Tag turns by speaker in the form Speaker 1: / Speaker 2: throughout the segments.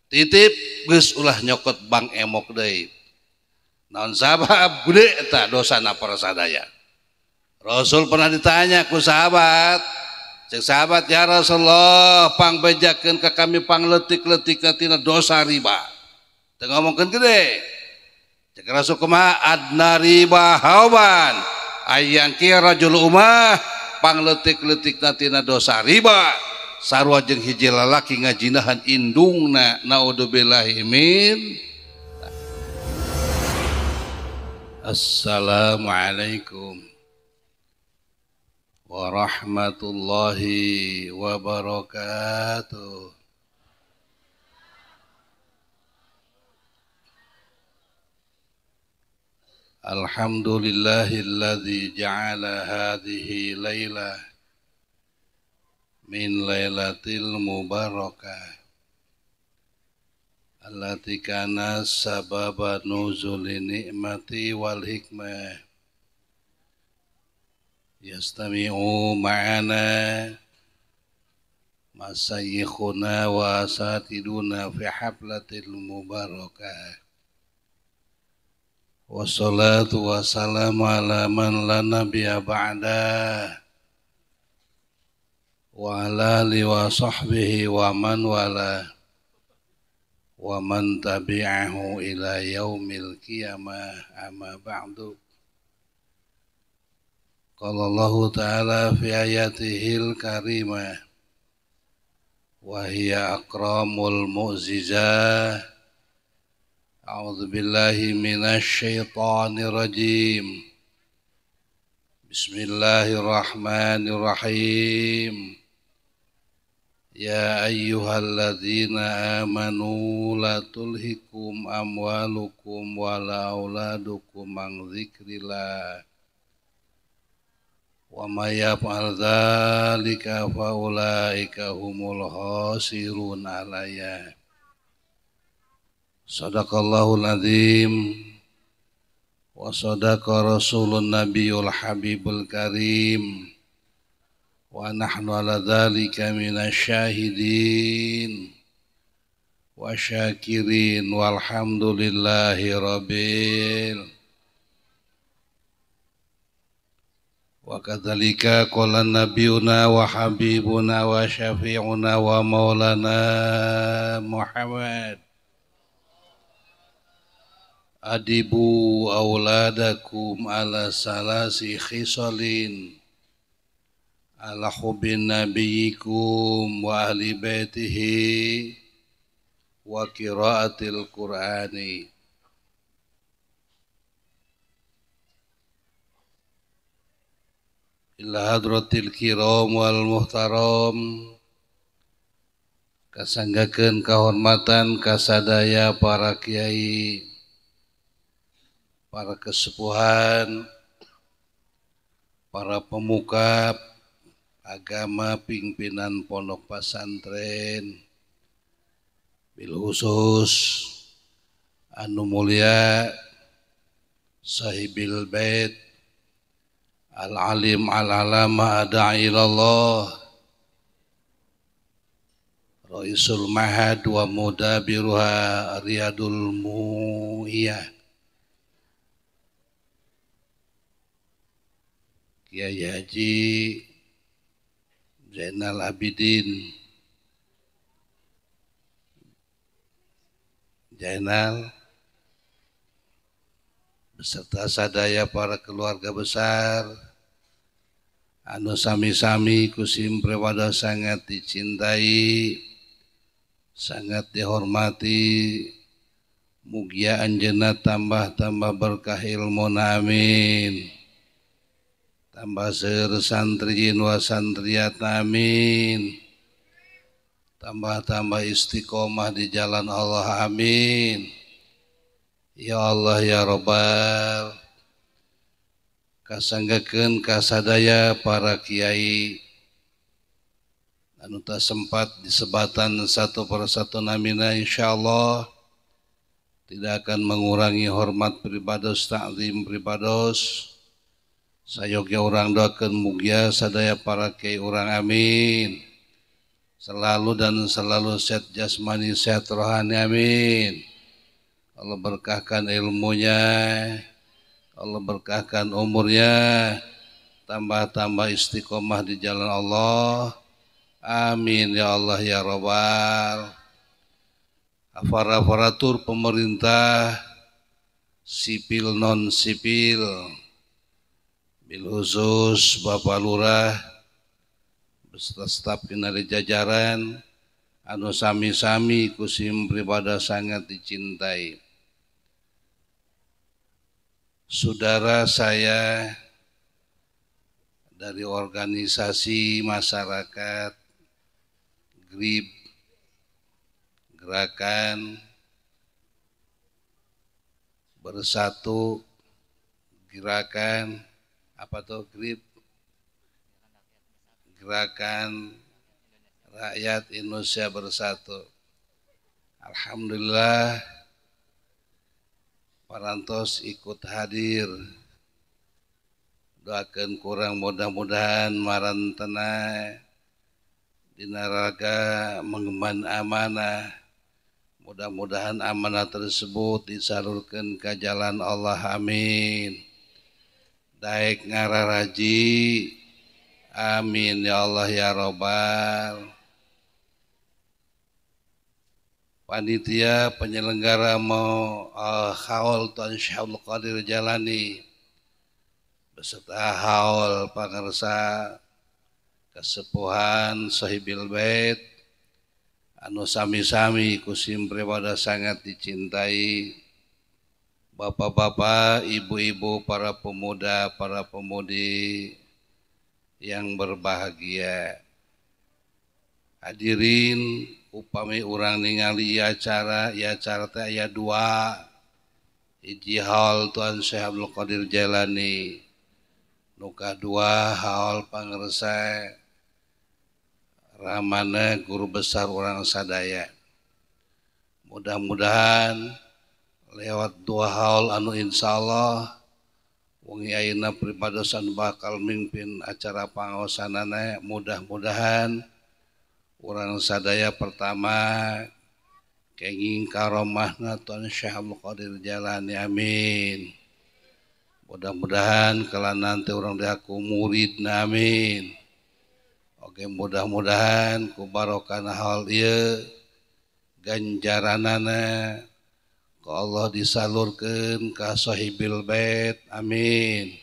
Speaker 1: Titip geus ulah nyokot bank emok deui. Naon sabab gede eta dosana para sadaya. Rasul pernah ditanya ku sahabat, cek sahabat, ya Rasulullah, pangbejakeun ka kami pangleutik-leutikna tina dosa riba. Teu ngomongkeun gede. Cek Rasul kumaha adna riba hauban ayang ki rajul umah pangleutik-leutikna tina dosa riba sarua jeung hiji lalaki ngajinahan indungna, naudzubillahi min. Assalamualaikum warahmatullahi wabarakatuh. Alhamdulillahilladzi ja'ala hadhihi lailah min lailatil mubarakah allati kana sababa nuzuli ni'mati wal hikmah yastami'u ma'ana masayikhuna wa asatiduna fi haplatil mubarakah. Wassalatu wassalamu ala man la nabiyya ba'da wa ala alihi wa sahbihi wa man wala wa man tabi'ahu ila yaumil qiyamah, amma ba'du. Qala Allahu ta'ala fi ayatihil karimah wa hiya akramul mu'jizah. A'udzu billahi minasy syaithanir rajim. Bismillahirrahmanirrahim. Ya ayyuhalladzina amanu la tulhikum amwalukum wala auladukum an dzikrillah wa may yaf'al dzalika fa ulaika humul khasirun alaya. Sadaqallahul azim wa sadaqa rasulun nabiyul habibul karim wa nahnu ala dzalika minasyahidin wa syakirin walhamdulillahi rabbil. Wa kadzalika qala nabiyuna wa habibuna wa syafi'una wa maulana Muhammad adibu auladakum ala salasi khisalin ala hubbin nabiyikum wa ahli baitihi wa qiraatil qur'ani. Ila hadratil kiram wal muhtaram, kasanggakeun kahormatan kasadaya para kiai, para kesepuhan, para pemuka agama, pimpinan pondok pesantren, bil khusus anu mulia sahibil bait al alim al alama da'i ilallah raisul mahad wa mudabiruha riyadul mu'iyah Kiai Haji Zainal Abidin Zainal beserta sadaya para keluarga besar anu sami-sami kusim prewada sangat dicintai, sangat dihormati. Mugia anjeunna tambah-tambah berkah ilmu, amin. Tambah seueur santriin wa santriat, amin. Tambah-tambah istiqomah di jalan Allah, amin. Ya Allah ya Rabbal. Kasanggakeun kasadaya para kiai anu tak sempat disebatan satu persatu namina, insyaallah tidak akan mengurangi hormat pribados, takzim pribados. Sayogya urang doakeun mugia sadaya para kiai urang, amin. Selalu dan selalu sehat jasmani, sehat rohani, amin. Allah berkahkan ilmunya, Allah berkahkan umurnya, tambah-tambah istiqomah di jalan Allah. Amin ya Allah ya Rabbal. Aparatur pemerintah sipil non sipil, bil khusus Bapak Lurah beserta staf kinari jajaran anu sami-sami kusim pribada sangat dicintai. Saudara saya dari organisasi masyarakat GRIB, Gerakan Bersatu, Gerakan apa tuh GRIB, Gerakan Rakyat Indonesia Bersatu. Alhamdulillah parantos ikut hadir. Doakan kurang mudah-mudahan marantena dina raga mengemban amanah. Mudah-mudahan amanah tersebut disalurkan ke jalan Allah, amin. Daek ngararaji, amin ya Allah ya Rabbal. Panitia penyelenggara mau haul Tuan Syekh Abdul Qadir Jailani beserta haul pangersa kesepuhan Sohibil Bait anu sami-sami kusim pribada sangat dicintai. Bapak-bapak, ibu-ibu, para pemuda, para pemudi yang berbahagia. Hadirin, upami urang ningali acara, ya acara teh aya dua. Hiji haul Tuan Syekh Abdul Qadir Jailani, nu kadua haul pangersa ramana guru besar urang sadaya. Mudah-mudahan lewat dua haul anu insyaallah wengi ayeuna pribadosan bakal mimpin acara pangaosanana, mudah-mudahan urang sadaya pertama kenging karomahna Tuan Syekh Abdul Qadir Jailani, amin. Mudah-mudahan kalau nanti urang diaku muridna, amin. Oke, mudah-mudahan ku barokahna haul ieu ganjaranana ku Allah disalurkeun ka sahibil bait, amin.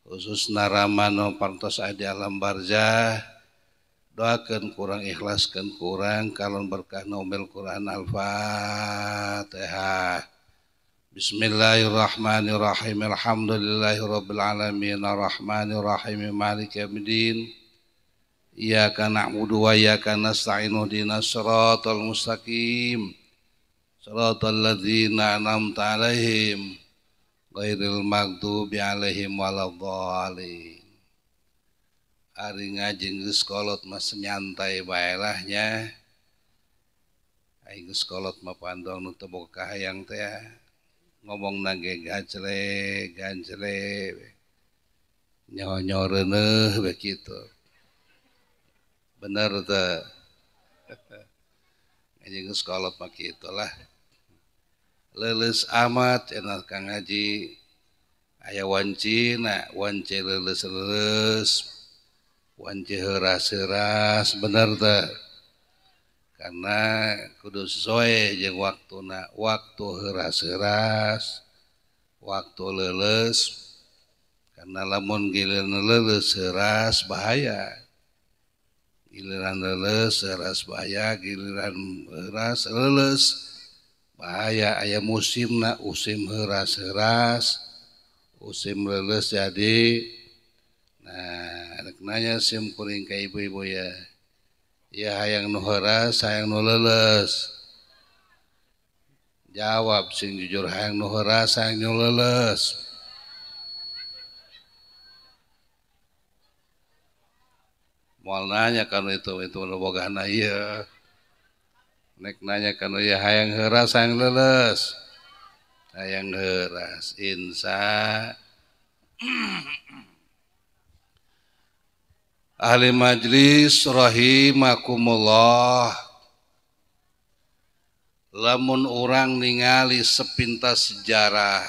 Speaker 1: Khususna ramano parantos aya di alam barzah, doakeun kurang, ikhlaskeun kurang kalon berkah Ummul Quran. Al-Fatihah. Bismillahirrahmanirrahim. Alhamdulillahirabbil alamin arrahmanirrahim maliki yaumiddin. Iyyaka na'budu wa iyyaka nasta'in ihdinas siratal mustaqim. Siratal ladzina an'amta 'alaihim ghairil maghdubi 'alaihim waladdallin. Ari ngaji geus kolot mah nyantai bae lah nya. Aing geus kolot mah pandong nu teu boga kahayang teh ngomongna ge gajle ganjle nyaho-nyaho reuneuh we kitu. Bener teu? Ngaji geus kolot mah kitu lah. Leuleus amat cenah Kang Haji. Aya wancina, wanci leuleus-leuleus, wanci heuras-heuras, bener teu? Karena kudu sesuai jeung waktuna, waktu heuras-heuras, waktu leuleus. Karena lamun giliran leuleus heuras bahaya. Giliran leuleus heuras bahaya, giliran heuras leuleus bahaya. Aya musimna, musim heuras-heuras, musim leuleus jadi. Nah, rek nanya sim kuring ka ibu-ibu ya. Ya hayang nu heuras, hayang nu leuleus. Jawab sing jujur, hayang nu heuras, hayang nu leuleus. Moal nanya kanu itu nu bogana ieu. Nek nanya kanu ieu hayang heuras, hayang leuleus. Hayang heuras insya. Ahli majlis rahimakumullah, lamun urang ningali sepintas sejarah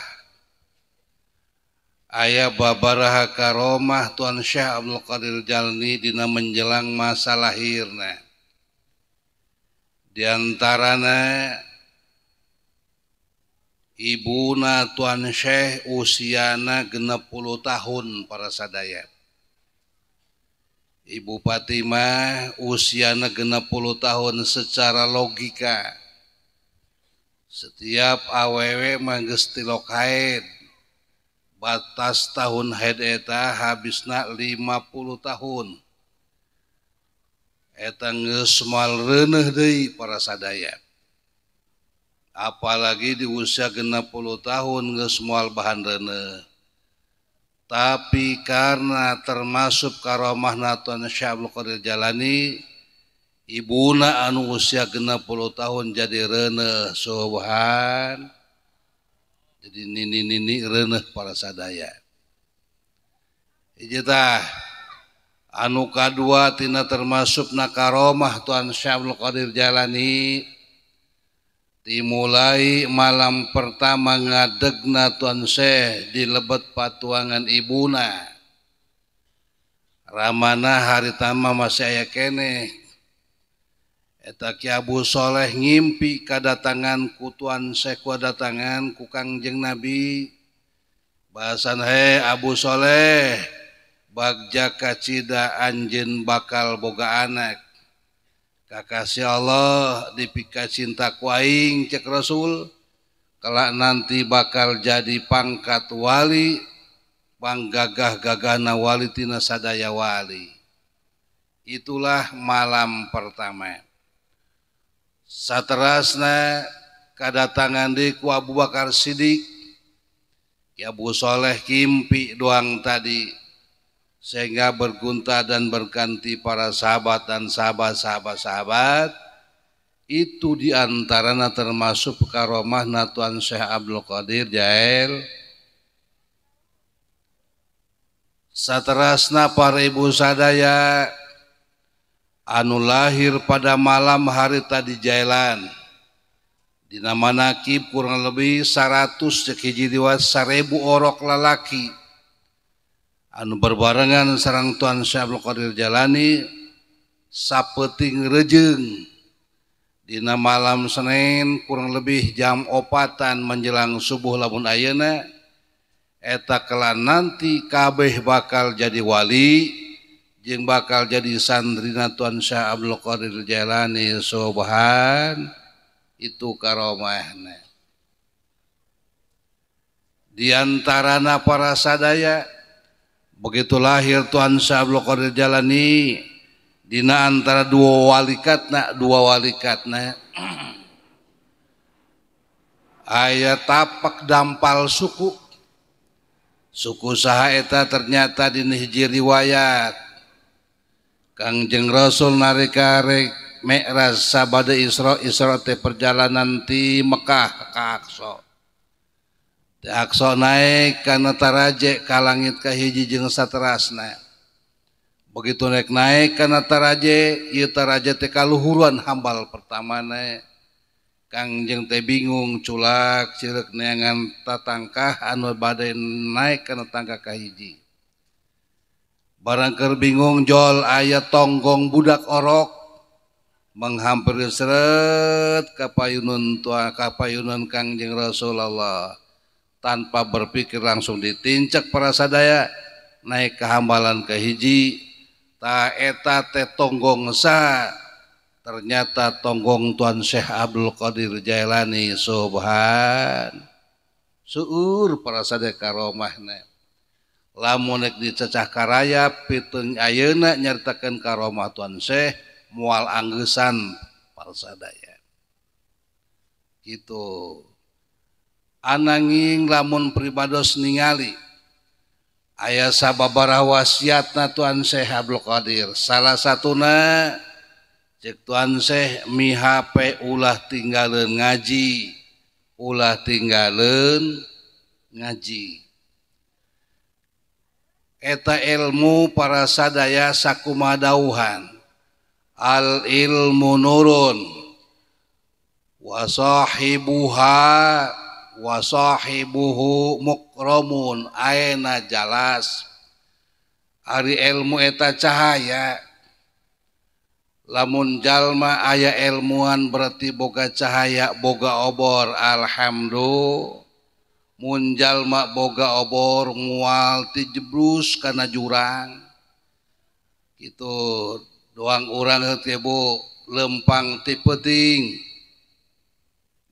Speaker 1: aya babaraha karomah Tuan Syekh Abdul Qadir Jalani dina menjelang masa lahirna. Di antarana ibuna Tuan Syekh usiana 60 tahun para sadaya. Ibu Fatimah usiana 60 tahun secara logika. Setiap awewe mah geus tilok haid. Batas tahun haid eta habisna 50 tahun. Eta geus moal reuneuh deui para sadaya. Apalagi di usia 60 tahun geus moal bahan reuneuh. Tapi karena termasuk karomahna Tuan Syekh Abdul Qadir Jalani, ibuna anu usia 60 tahun jadi reuneuh subhan. Jadi nini-nini reuneuh para sadaya. Hiji tah anu kadua tina termasuk na karomah Tuan Syekh Abdul Qadir Jalani, dimulai malam pertama ngadegna Tuan Syekh di lebet patuangan ibuna. Ramana haritama masih aya keneh. Eta Ki Abu Soleh ngimpi kadatangan ku Tuan Syekh, kadatangan ku Kangjeng Nabi. Bahasan, he Abu Soleh, bagja kacida anjeun bakal boga anak. Kakasih Allah dipika cinta ku aing cek Rasul, kelak nanti bakal jadi pangkat wali, panggagah-gagahna wali tina sadaya wali. Itulah malam pertama. Saterasna kadatangan di ku Abu Bakar Siddiq, Ki Abu Soleh kimpi doang tadi, sehingga bergunta dan berganti para sahabat dan sahabat-sahabat-sahabat. Itu diantaranya termasuk karomah Tuan Syekh Abdul Qadir Jail. Saterasna para ibu sadaya anu lahir pada malam hari tadi Jailan, dina manakib kurang lebih 100 cek hiji riwayat 1000 orok lalaki anu berbarengan sareng Tuan Syekh Abdul Qadir Jalani sapeuting rejeung dina malam Senin kurang lebih jam 4 menjelang subuh lamun ayeuna eta kelak nanti kabeh bakal jadi wali jeung bakal jadi sandrina Tuan Syekh Abdul Qadir Jailani subhan. Itu karomahna. Di antarana para sadaya begitu lahir Tuan Syekh Abdul Qadir Jailani dina antara dua walikatna aya tapak dampal suku saha eta ternyata dina hiji riwayat Kangjeng Rasul narika rek Mi'raj sabada Isra teh perjalanan ti Mekah ka Aqsa. Ti Aqsa naik kana taraje ka langit kahiji jeung saterasna. Begitu naik kana taraje, ieu taraje teh kaluhuran hambal pertamana. Kangjeng teh bingung culak cireuk neangan tatangkah anu bade naik kana tangga kahiji. Barang keur bingung jol aya tonggong budak orok menghampiri seret kapayunun tua kapayunun Kangjeng Rasulullah. Tanpa berpikir langsung ditincek para sadaya naik ke hambalan kahiji. Ta eta teh tonggong sa ternyata tonggong Tuan Syekh Abdul Qadir Jailani subhan. Seueur para sadaya karomahna. Lamun rek dicecah karaya piteung ayeuna nyaritakeun karomah Tuan Syekh moal anggeusan para sadaya. Gitu. Ananging lamun pribados ningali aya sababaraha wasiatna Tuan Syekh Abdul Qadir. Salah satuna cek Tuan Syekh mihape ulah tinggaleun ngaji, ulah tinggaleun ngaji. Eta ilmu para sadaya sakumadauhan. Al ilmu nurun wa sahibuha wa sahibuhu mukramun aena jalas. Ari ilmu eta cahaya. Lamun jalma aya ilmuan berarti boga cahaya, boga obor, alhamdulillah. Mun jalma boga obor mual ti jeblus kana jurang. Gitu doang urang heuh Bu lempang ti peuting.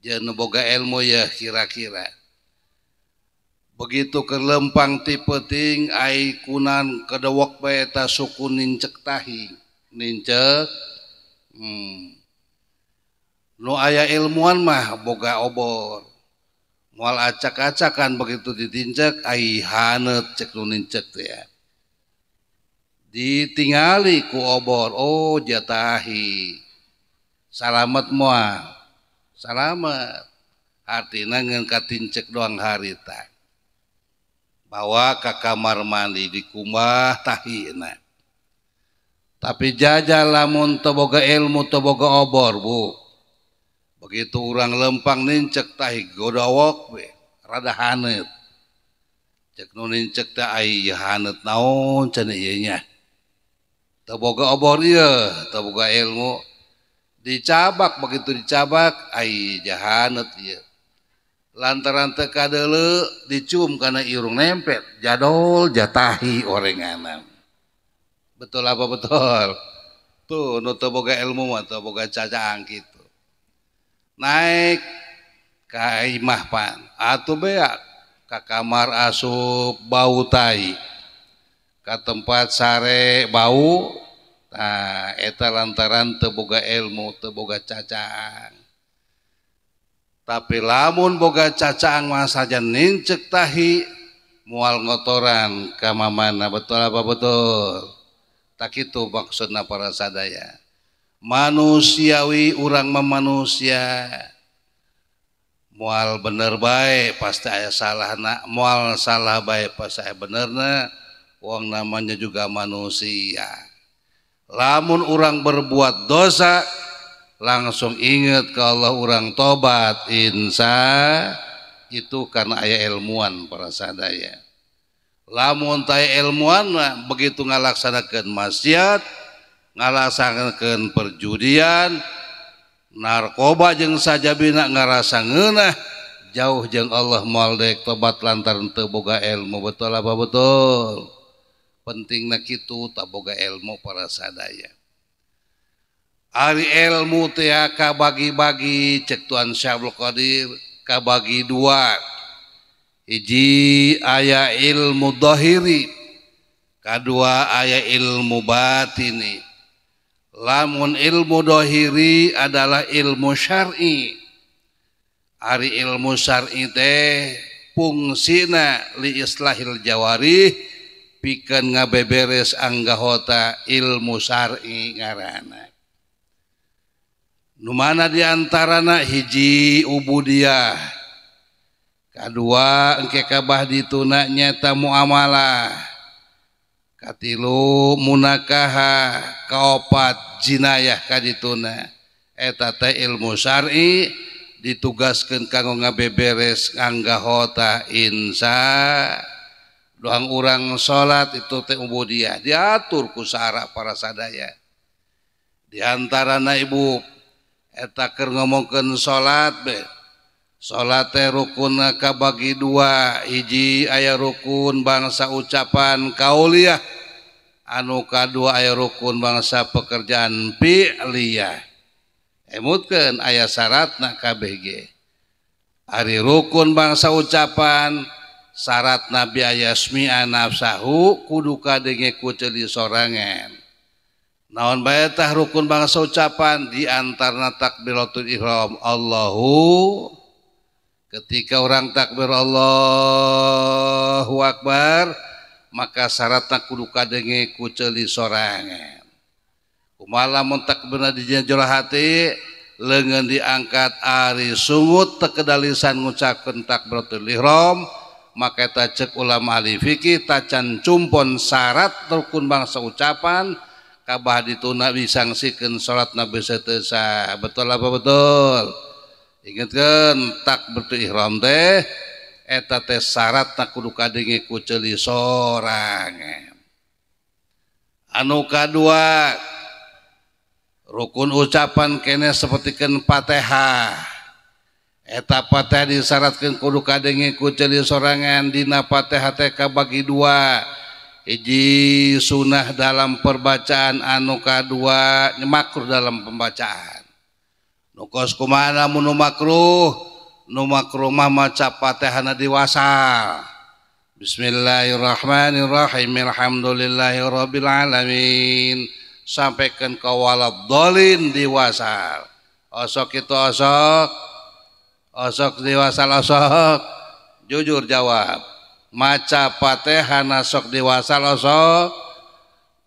Speaker 1: Jeung boga ilmu ya kira-kira. Begitu ke lempang ti peuting ai kunan kedewek bae eta suku nincek tahi. Nincek nu aya ilmuan mah boga obor moal acak-acakan begitu ditincek ai haneut cek nu nincek teh ya ditingali ku obor oh jatahi salamet moal salamet artina ngeun katincek doang harita bawa ka kamar mandi dikumbah tahina. Tapi jajal lamun teu boga ilmu teu boga obor Bu. Begitu urang lempang nincek tahi godowok we rada haneut. Cek nu nincek teh ai haneut naon cenah ieu nya. Teu boga obor ieu, teu boga ilmu. Dicabak begitu dicabak ai jahaneut ieu. Lantaran teu kadeuleu dicium kana irung nempet jadol jatahi orenganan. Betul apa betul? Tuh nu teu boga ilmu mah teu boga cacaang kitu. Naik ka imah pan atuh beak ka kamar asup bau tai. Ka tempat sare bau. Tah eta lantaran teu boga ilmu, teu boga cacaang. Tapi lamun boga cacaang mah saja nincek tahi moal ngotoran ka mamana, betul apa betul? Tak itu maksudna para sadaya. Manusiawi urang mah manusia. Moal bener bae pasti aya salahna, moal salah bae pasti aya benerna. Wong namanya juga manusia. Lamun urang berbuat dosa langsung inget ke Allah urang tobat insya itu karena aya ilmuan para sadaya. Lamun taya ilmuan mah begitu ngalaksanakeun maksiat, ngalaksanakeun perjudian, narkoba jeung sajabina ngarasa ngeunah jauh jeung Allah moal deuk tobat lantaran teu boga ilmu, betul apa betul? Pentingna kitu tak boga ilmu para sadaya. Ari ilmu teh kabagi-bagi cek Tuan Syekh Abdul Qadir kabagi dua. Hiji aya ilmu dhahiri, kadua aya ilmu batini. Lamun ilmu dhahiri adalah ilmu syar'i. Ari ilmu syar'i teh fungsina li islahil jawarih pikeun ngabeberes anggahota ilmu syar'i ngaranna. Nu mana diantarana hiji ubudiyah, kadua engke kabah dituna nyata muamalah, katilu munakaha, kaopat jinayah kadituna. Eta teh ilmu syar'i ditugaskeun kanggo ngabeberes anggahota insa. Doang urang salat itu teh ubudiyah diatur ku sara para sadaya. Di antarana ibu eta keur ngomongkeun salat be. Salat teh rukunna kabagi dua, hiji aya rukun bangsa ucapan kauliyah, anu kadua aya rukun bangsa pekerjaan fi'liyah. Emutkeun aya syaratna KBG. Ari rukun bangsa ucapan syarat nabi ayasmi'a nafsahu kudu kadenge ku ceuli sorangan. Naon bae tah rukun bangsa ucapan di antarana takbiratul ihram Allahu. Ketika orang takbir Allahu Akbar maka syaratna kudu kadenge ku ceuli sorangan. Kumaha lamun takbirna di jero hati leungeun diangkat ari sungut teu kedalisan ngucapkeun takbiratul ihram Maka eta cek ulama ahli fikih tacan cumpon syarat rukun bangsa ucapan kabah dituna disangsikan salat nabi teu sah. Betul apa betul? Ingatkeun takbiratul ihram teh eta teh syaratna kudu kadenge ku ceuli sorangan. Anu kadua rukun ucapan kene sapertikeun Fatihah. Eta Fatihah disyaratkeun kudu kadenge ku ceuli sorangan. Dina Fatihah teh kabagi dua, hiji sunah dalam perbacaan, anu kadua makruh dalam pembacaan. Nu kos kumaha lamun nu makruh? Nu makruh mah maca Fatihahna diwasal. Bismillahirrahmanirrahim, alhamdulillahirabbil alamin, sampaikan ka waladhdallin diwasal. Osok itu osok, osok diwasal osok. Jujur jawab, maca Fatihahna sok diwasal osok.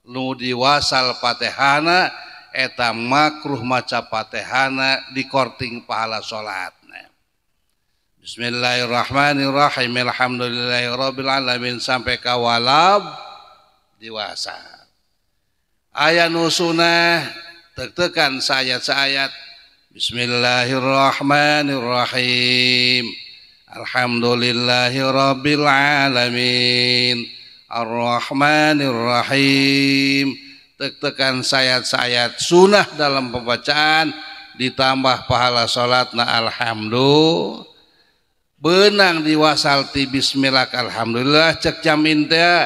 Speaker 1: Nu diwasal Fatihahna eta makruh maca Fatihahna dikorting pahala salatna. Bismillahirrahmanirrahim, alhamdulillahirabbil alamin, sampai ka walab diwasal. Aya nu sunah tek-tekan saayat-saayat. Bismillahirrahmanirrahim, alhamdulillahirabbil alamin, arrahmanirrahim. Tek-tekan sayat-sayat sunah dalam pembacaan ditambah pahala salatna alhamdulillah. Benang diwasal ti bismillah alhamdulillah cek jamin teh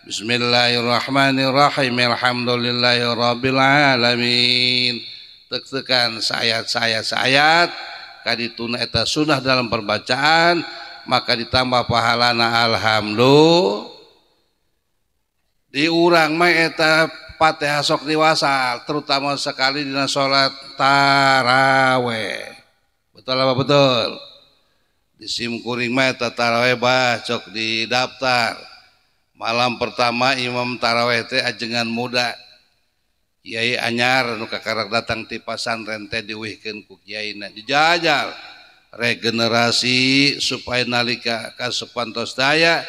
Speaker 1: bismillahirrahmanirrahim, alhamdulillahirabbil alamin. Tek-tekan sayat-sayat-sayat kadituna eta sunah dalam perbacaan maka ditambah pahalana alhamdulillah. Di urang mah eta Fatihah sok diwasal, terutama sekali dina salat taraweh. Betul apa betul? Di sim kuring mah eta taraweh bah cok di daftar. Malam pertama imam taraweh teh ajengan muda kiai anyar nu kakarak datang ti pasantren teh diuihkeun ku kiaina, dijajal regenerasi supaya nalika kasupan tos daya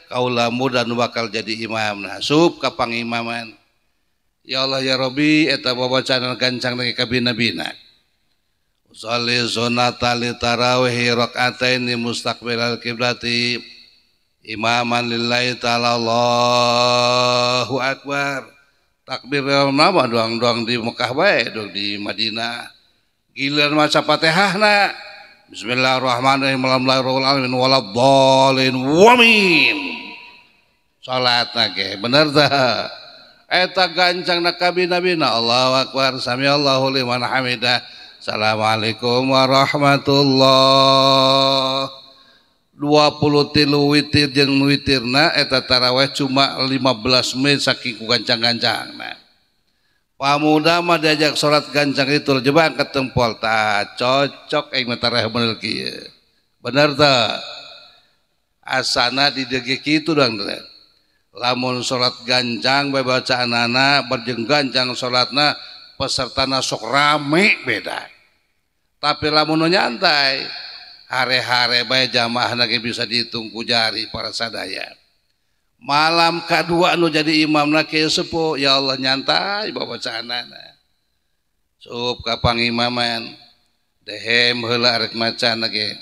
Speaker 1: kaula muda nu bakal jadi imam. Nah sup ka pangimaman. Ya Allah ya Rabbi, eta babacaan gancang lagi kabina-bina. Usalli sunata li tarawih rakaataini mustaqbilal kiblati imaman lillahi ta'ala, Allahu akbar. Takbir nama doang-doang di Mekah bae, doang di Madinah. Giliran maca Fatihahna bismillahirrahmanirrahim, alhamdulillahirabbil alamin, waladdallin wamin. Salatna ge bener tah? Eta gancang na kabina-bina, Allahu akbar, samiallahu liman hamidah, assalamualaikum warahmatullah. 23 witir jeung witirna eta taraweh cuma 15 menit saking ku gancang-gancangna. Pamuda mah diajak salat gancang itu jebang ketempol tah cocok aing mah taraweh bener kieu. Bener tah? Asana didege kitu doang teh. Lamun salat gancang bae bacaanana berjeng gancang salatna pesertana sok rame beda. Tapi lamun nyantai hare-hare bae jamaah ge bisa dihitung ku jari para sadaya. Malam kadua nu jadi imamna kieu sepuh, ya Allah nyantai babacaanana. Sup ka pangimaman dehem heula arek macana ge.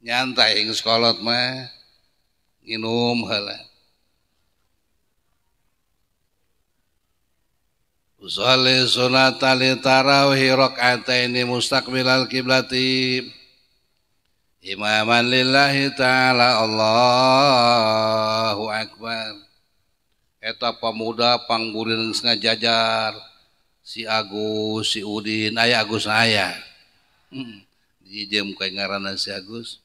Speaker 1: Nyantai geus kolot mah nginum heula. Usalli sunata li tarawih rakaataini mustaqbilal kiblati imaman lillahi ta'ala, Allahu akbar. Eta pamuda panggurin ngajajar si Agus, si Udin, aya Agus aya. Dijem ka ngaranna si Agus.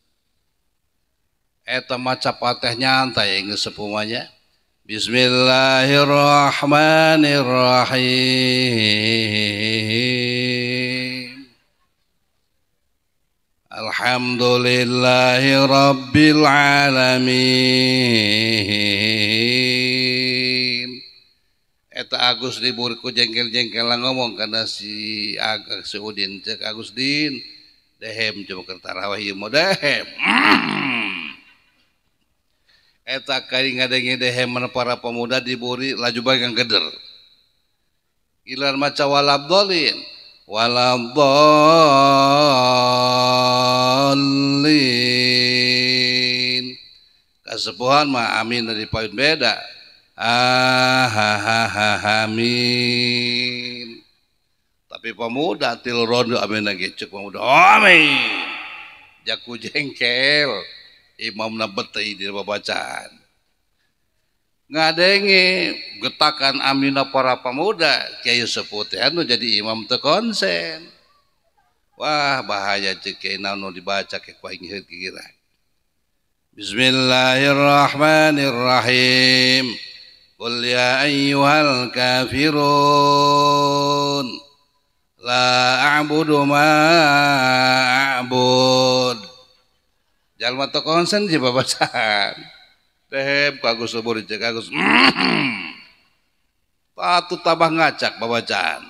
Speaker 1: Eta maca Fatihah nyantai geus sepuh mah nya. Bismillahirrahmanirrahim. Alhamdulillahi rabbil alamin. Eta Agus libur ku jengkel-jengkel ngomong karena si Agus si Udin cek Agus Din Dehem cuma keur tarawih ieu mah dehem. Eta kali ngadenge dehem para pemuda diburi laju bae geder. Giliran maca walabdolin walabdolin kasepuhan mah amin dari payun beda amin. Tapi pemuda til rondo amin lagi cek pemuda amin jaku jengkel imamna betei di babacaan ngadenge getakan amina para pemuda Kiai Sepuh teh anu jadi imam teu konsen. Wah bahaya cek kiai naon dibaca ke ku aing kira. Bismillahirrahmanirrahim. Qul ya ayyuhal kafirun la a'budu ma a'bud. Jalma teu konsen di babacaan. Dehem ku Agus subur cek Agus. Patu tabah ngacak babacaan.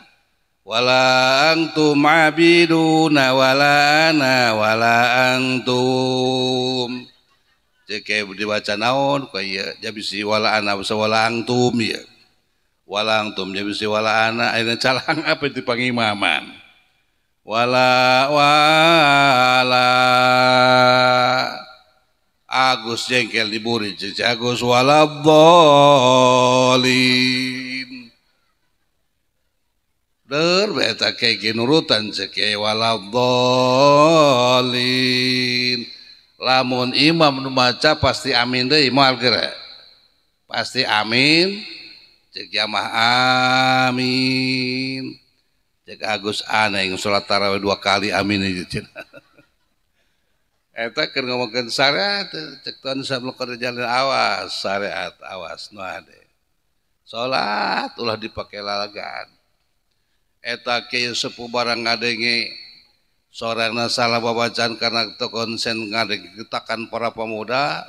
Speaker 1: Wala antum abiduna wala ana wala antum. Cek dibaca naon ku ieu jadi wala ana wala antum ieu. Wala antum jadi wala ana ayeuna calang apa di pangimaman. Wala wala Agus jengkel diburi cek Agus wala dhalin. Der beta kayak nurutan cek wala dhalin. Lamun imam nu maca pasti amin deui moal geura. Pasti amin cek jamaah amin. Cek Agus aneh salat tarawih 2 kali amin aja cenah. Eta keur ngomongkeun syariat cek tuan sablo jalan awas syariat awas nu ade. Salat ulah dipake lalagan. Eta kieu sepuh barang ngadenge sorangna salah babacaan karena teu konsen ngadenge getakan para pemuda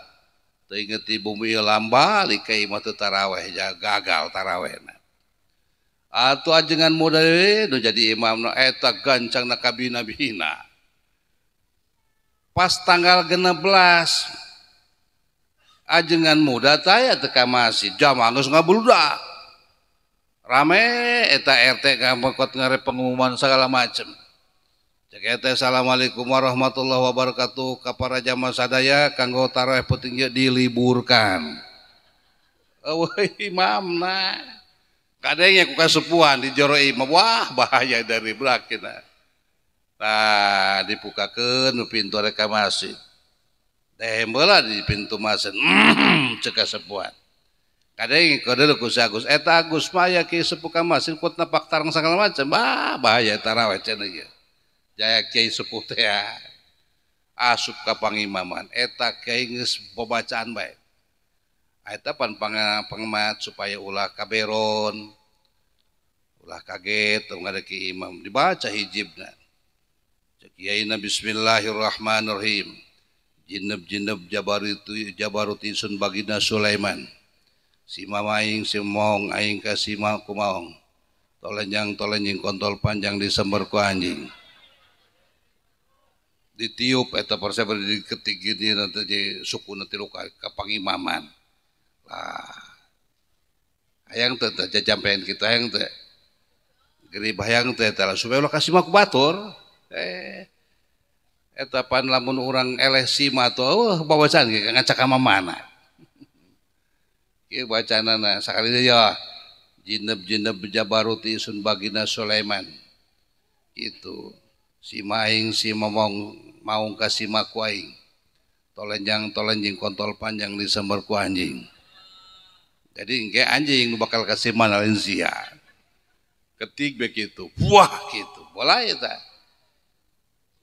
Speaker 1: teu inget di bumi lamba ka imah teu taraweh gagal tarawehna. Atuh ajengan muda nu jadi imamna eta gancangna kabina-bina. Pas tanggal 16 ajengan muda taya teu ka masjid jamaah geus ngabludak rame eta RT ngamekot ngare pengumuman segala macem. Cek eta assalamualaikum warahmatullahi wabarakatuh ka para jamaah sadaya kanggo tarawih peuting ieu diliburkan. Eueuh imamna kadenge ku kasepuhan di jero imam wah bahaya dari belakina. Nah, dibukakeun pintu rek ka masjid. Dehem heula di pintu masjid. Cek kasepuhan. Kadang kode ku si Agus, eta Agus mah aya kieu sepuh ka masjid kuat napak tarang segala macam. Bah, bahaya tarawih cenah ieu. Jaya kiai sepuh teh asup ka pangimaman eta kiai geus babacaan bae. Eta pan pangemat supaya ulah kaberon, ulah kaget ngadeki imam dibaca hijibna. Cek kiaina bismillahirrahmanirrahim. Jineb-jineb jabaruti sun bagina Sulaiman. Si mamaing si maong aing ka si kumaong. Tolenjang tolenjing kontol panjang disember ku anjing. Ditiup eta perseber diketik gini nanti suku nanti luka ka pangimaman. Lah hayang teh teh jajampean kitu hayang teh. Geri hayang teh teh supaya ulah kasih mah ku batur. Eta pan lamun urang eleh sima tuh bawacaan ge ngacak ka mana. Kieu bacaanana sakali deui ya. Jineb-jineb jabaruti sun bagina Sulaiman. Gitu. Si maing si momong maung ka si maku aing. Tolenjang tolenjing kontol panjang disember ku anjing. Jadi engke anjing nu bakal kasih mana lain sia. Ketik begitu. Wah gitu. Boleh eta.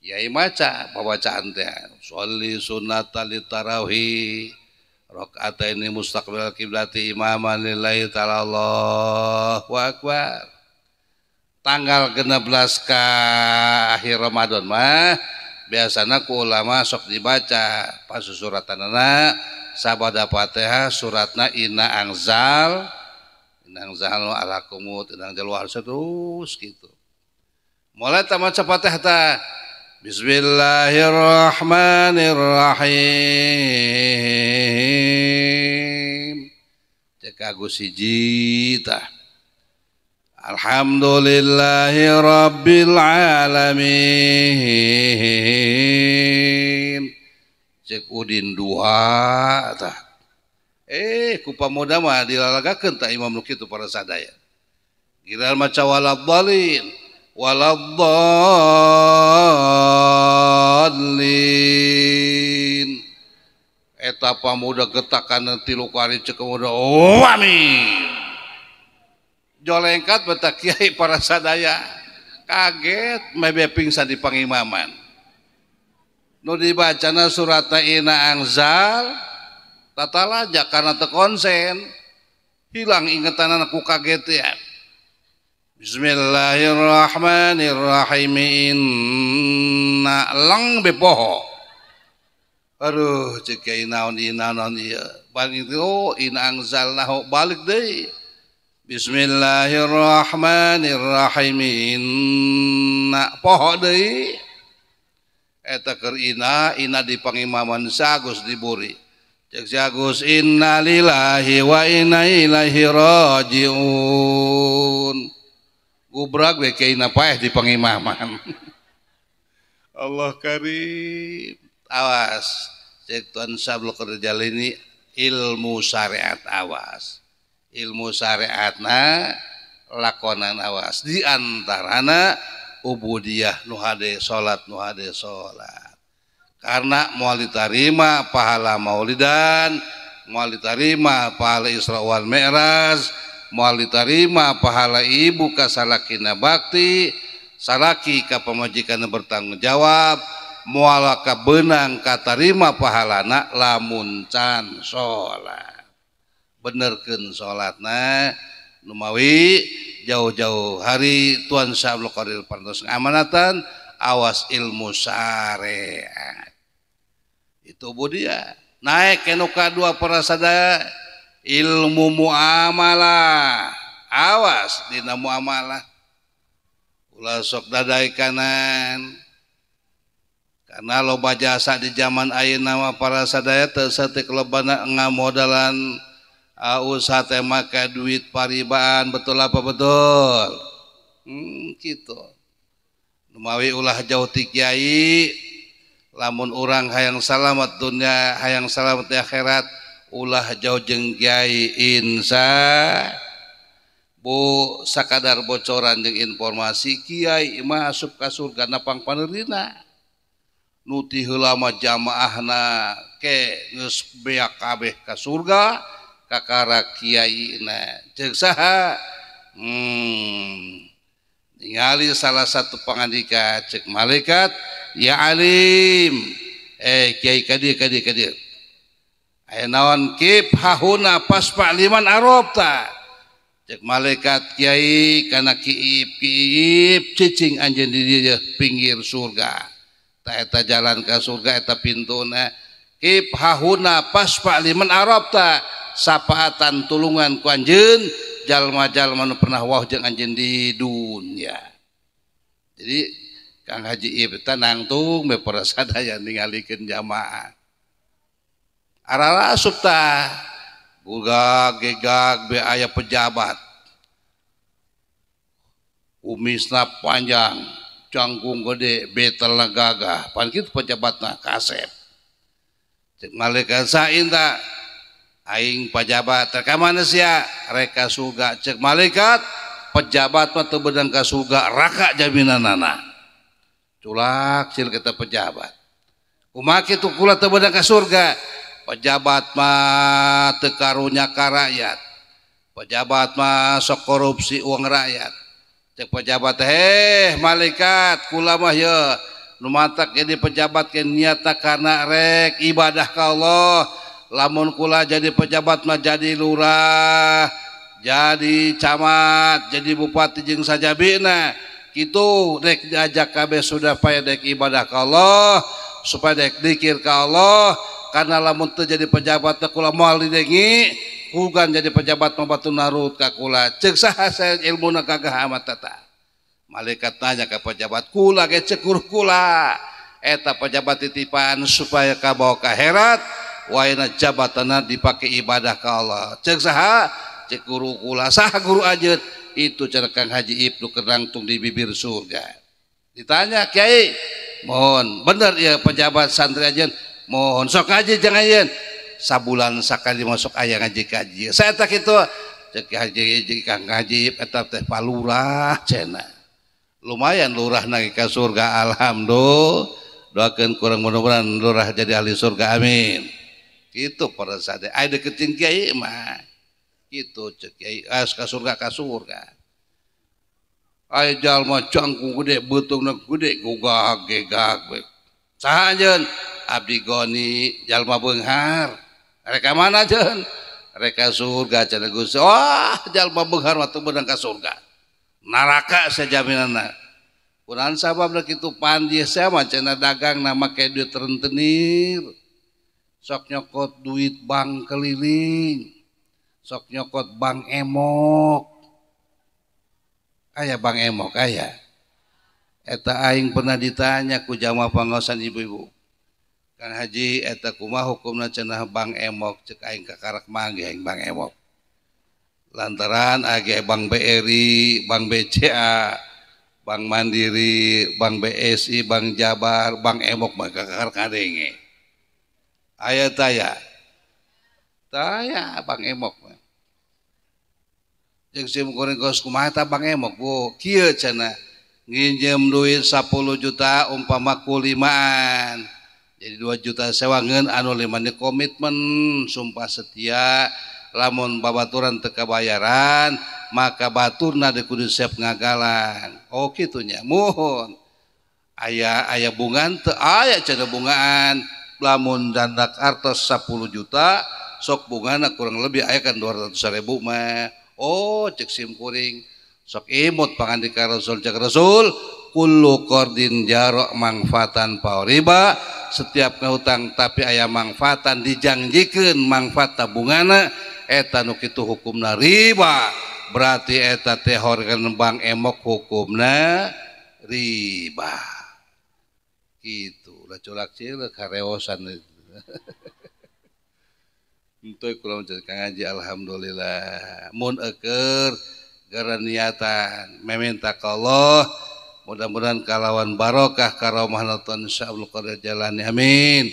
Speaker 1: Kiai maca babacaan teh. Sholli sunnata litarawih rakaataini mustaqbil kiblati imaman lillahi ta'ala Allahu akbar. Tanggal 16 ka akhir Ramadan mah biasana ku ulama sok dibaca pasusuratanana sabada Fatihah suratna inna angzal ala kumut inna angzal terus gitu. Mulai ta maca Fatihah ta Bismillahirrahmanirrahim. Cek Agus hiji tah. Alhamdulillahi rabbil alamin. Cek Udin dua tah. Ku pamuda mah dilalagakeun tah imam nu kitu para sadaya. Giliran maca waladhdallin waladhdallin. Eta pamuda getakan tilu kali cek pamuda oh amin. Jolengkat beta kiai para sadaya kaget mebe pingsan di pangimaman. Nu dibacana suratna Inna Anzal tatalaja karena teu konsen hilang ingetan ku kaget ya. Bismillahirrahmanirrahim. Inna lang bepoho. Aduh cek kiai naon inna naon ieu. Balik oh inna anzalnahu balik deui. Bismillahirrahmanirrahim. Inna poho deui. Eta keur inna inna di pangimaman Sagus diburi. Cek si Agus inna lillahi wa inna ilaihi rajiun. Gubrak we kiai paeh di pangimaman. Allah karim. Awas cek Tuan Sablo kerja ini ilmu syariat awas. Ilmu syariatna lakonan awas. Di antarana ubudiyah nu hade salat nu hade salat. Karena moal ditarima pahala maulidan, moal ditarima pahala Isra wal Mi'raj, moal ditarima pahala ibu ka salakina bakti, salaki ka pamajikanna bertanggung jawab, moal ka beunang katarima pahalana lamun can salat. Benerkeun salatna numawi jauh-jauh hari Tuan Syabdul Qadir parantos ngamanatan awas ilmu syariat. Itu budia. Naik ke nu kadua para sadaya ilmu muamalah. Awas dina muamalah. Ulah sok dadai kanan. Karena loba jasa di zaman ayeuna mah para sadaya teu saeutik lobana ngamodalan usaha teh make duit paribaan, betul apa betul? Gitu. Numawi ulah jauh ti kiai, lamun urang hayang salamat dunia, hayang salamat di akhirat, ulah jauh jeung kiai insya. Bu sakadar bocoran jeung informasi kiai mah asup ka surga napang panerina. Nu ti heula mah jamaahna ke geus beak kabeh ka surga kakara kiai na jeung saha? Ningali salah satu pangandika cek malaikat ya alim kiai kadir kadir kadir aya naon kip hahuna paspa liman arobta cek malaikat kiai kana kiip kiip cicing anjeun di dieu pinggir surga ta eta jalan ka surga eta pintuna kip hahuna paspa liman arobta sapaatan tulungan ku anjeun jalma-jalma nu pernah wah jeung anjeun di dunia. Jadi Kang Haji Ib teh nangtung be para sadaya ningalikeun jamaah. Ararasup tah gugag gegag be aya pejabat. Kumisna panjang, canggung gede, betelna gagah. Pan kitu pejabatna kasep. Cek malaikat sain tah aing pajabat reka mana sia reka surga cek malaikat pejabat mah teu beunang ka surga raka jaminanana culak cil kita pejabat kumaha kitu kula teu beunang ka surga pejabat mah teu karunya ka rakyat pejabat mah sok korupsi uang rakyat cek pejabat heh malaikat kula mah ye nu matak jadi pejabat ke niatna karena rek ibadah ka Allah. Lamun kula jadi pejabat mah jadi lurah, jadi camat, jadi bupati jeung sajabina. Kitu rek diajak kabeh sudah paya dek ibadah ka Allah, supaya dek dikir ka Allah, karena lamun teu jadi pejabat teh kula moal didengi, kugan jadi pejabat mah batu narut ka kula. Ceuk saha saya ilmuna gagah amat tata. Malaikat nanya ka pejabat, kula ge ceuk kula. Eta pejabat titipan supaya kabawa ka akhirat waena jabatanna dipake ibadah ka Allah. Cek saha? Cek guru kula. Saha guru anjeun? Itu cenah Kang Haji Ibnu kerangtung di bibir surga. Ditanya kiai, mohon bener ya pejabat santri anjeun, mohon sok ngaji jangan anjeun. Sabulan sakali masuk aya ngaji kaji. Saya tak kitu. Cek Haji Kang Haji eta teh palurah cenah. Lumayan lurah naik ka surga, alhamdulillah. Doakeun kurang mudah-mudahan lurah jadi ahli surga, amin. Gitu para sadaya. Aya deketin kiai mah. Gitu cek kiai, as ka surga ka surga. Aya jalma jangkung gede, beuteungna gede, gugah gegag we. Saha anjeun? Abdi Goni, jalma beunghar. Rek ka mana anjeun? Rek ka surga cenah Gusti. Wah, jalma beunghar mah teu meunang ka surga. Neraka sajaminanna. Kunaon sababna kitu pandih sia mah cenah dagang na make duit rentenir. Sok nyokot duit bank keliling. Sok nyokot bank emok. Aya bank emok aya. Eta aing pernah ditanya ku jamaah pangaosan ibu-ibu. Kang Haji eta kumaha hukumna cenah bank emok, cek aing kakarak manggih aing bank emok. Lantaran age bank BRI, bank BCA, Bank Mandiri, Bank BSI, Bank Jabar, Bank Emok mah kakar kadenge. Aya taya. Taya Bank Emok mah. Jeung sim kuring kos kumaha ta Bank Emok bu? Kieu cenah nginjem duit 10 juta umpama ku limaan. Jadi 2 juta sewangeun anu limane komitmen sumpah setia lamun babaturan teu kabayaran maka baturna kudu siap ngagalang. Oh kitunya mohon. Aya aya bungaan teu aya cenah bungaan lamun dandak artos 10 juta sok bungana kurang lebih aya kan 200.000 mah. Oh cek sim kuring sok imut pangandika Rasul cek Rasul kullu qardin jarok mangfaatan riba, setiap ngahutang tapi aya mangfaatan dijanjikeun mangfaat tabungana eta nu kitu hukumna riba. Berarti eta teh horegan bank emok hukumna riba. Gitu lah culak cileuk kareosan. Entoy kula Kang Haji alhamdulillah mun eukeur gara niatan meminta ka Allah mudah-mudahan kalawan barokah karomah nonton insyaallah qadar jalani amin.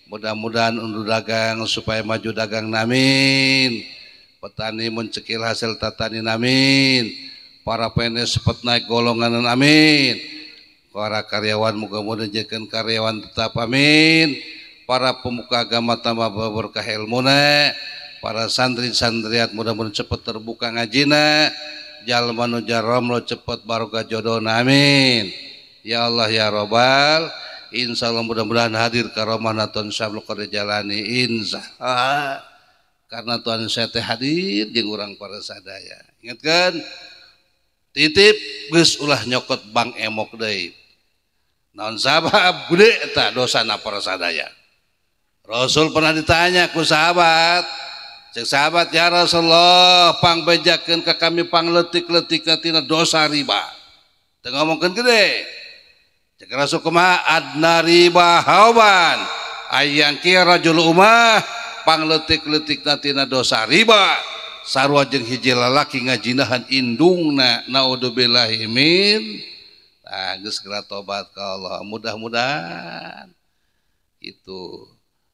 Speaker 1: Mudah-mudahan undur dagang supaya maju dagang amin. Petani mencekil hasil tatani amin. Para PNS cepat naik golongan amin. Para karyawan mudah-mudahan jadikan karyawan tetap amin. Para pemuka agama tambah berkah ilmuna. Para santri santriat mudah-mudahan cepat terbuka ngajina. Jalma nu jaromlo cepat barokah jodohna amin. Ya Allah ya Robbal. Insyaallah mudah-mudahan hadir karomah nonton insyaallah qadar jalani insyaallah. Karena Tuhan saya teh hadir jeung urang para sadaya. Ingatkeun titip geus ulah nyokot bank emok deui. Naon sabab gede eta dosana para sadaya. Rasul pernah ditanya ku sahabat. Cek sahabat ya Rasulullah pangbejakeun ka kami pangleutik-leutikna tina dosa riba. Teu ngomongkeun gede. Cek Rasul kumaha adna riba hauban. Ayang kieu rajul umah pangleutik-leutikna tina dosa riba sarua jeung hiji lalaki ngajinahan indungna naudzubillahi min. Tah geus geura tobat ka Allah mudah-mudahan kitu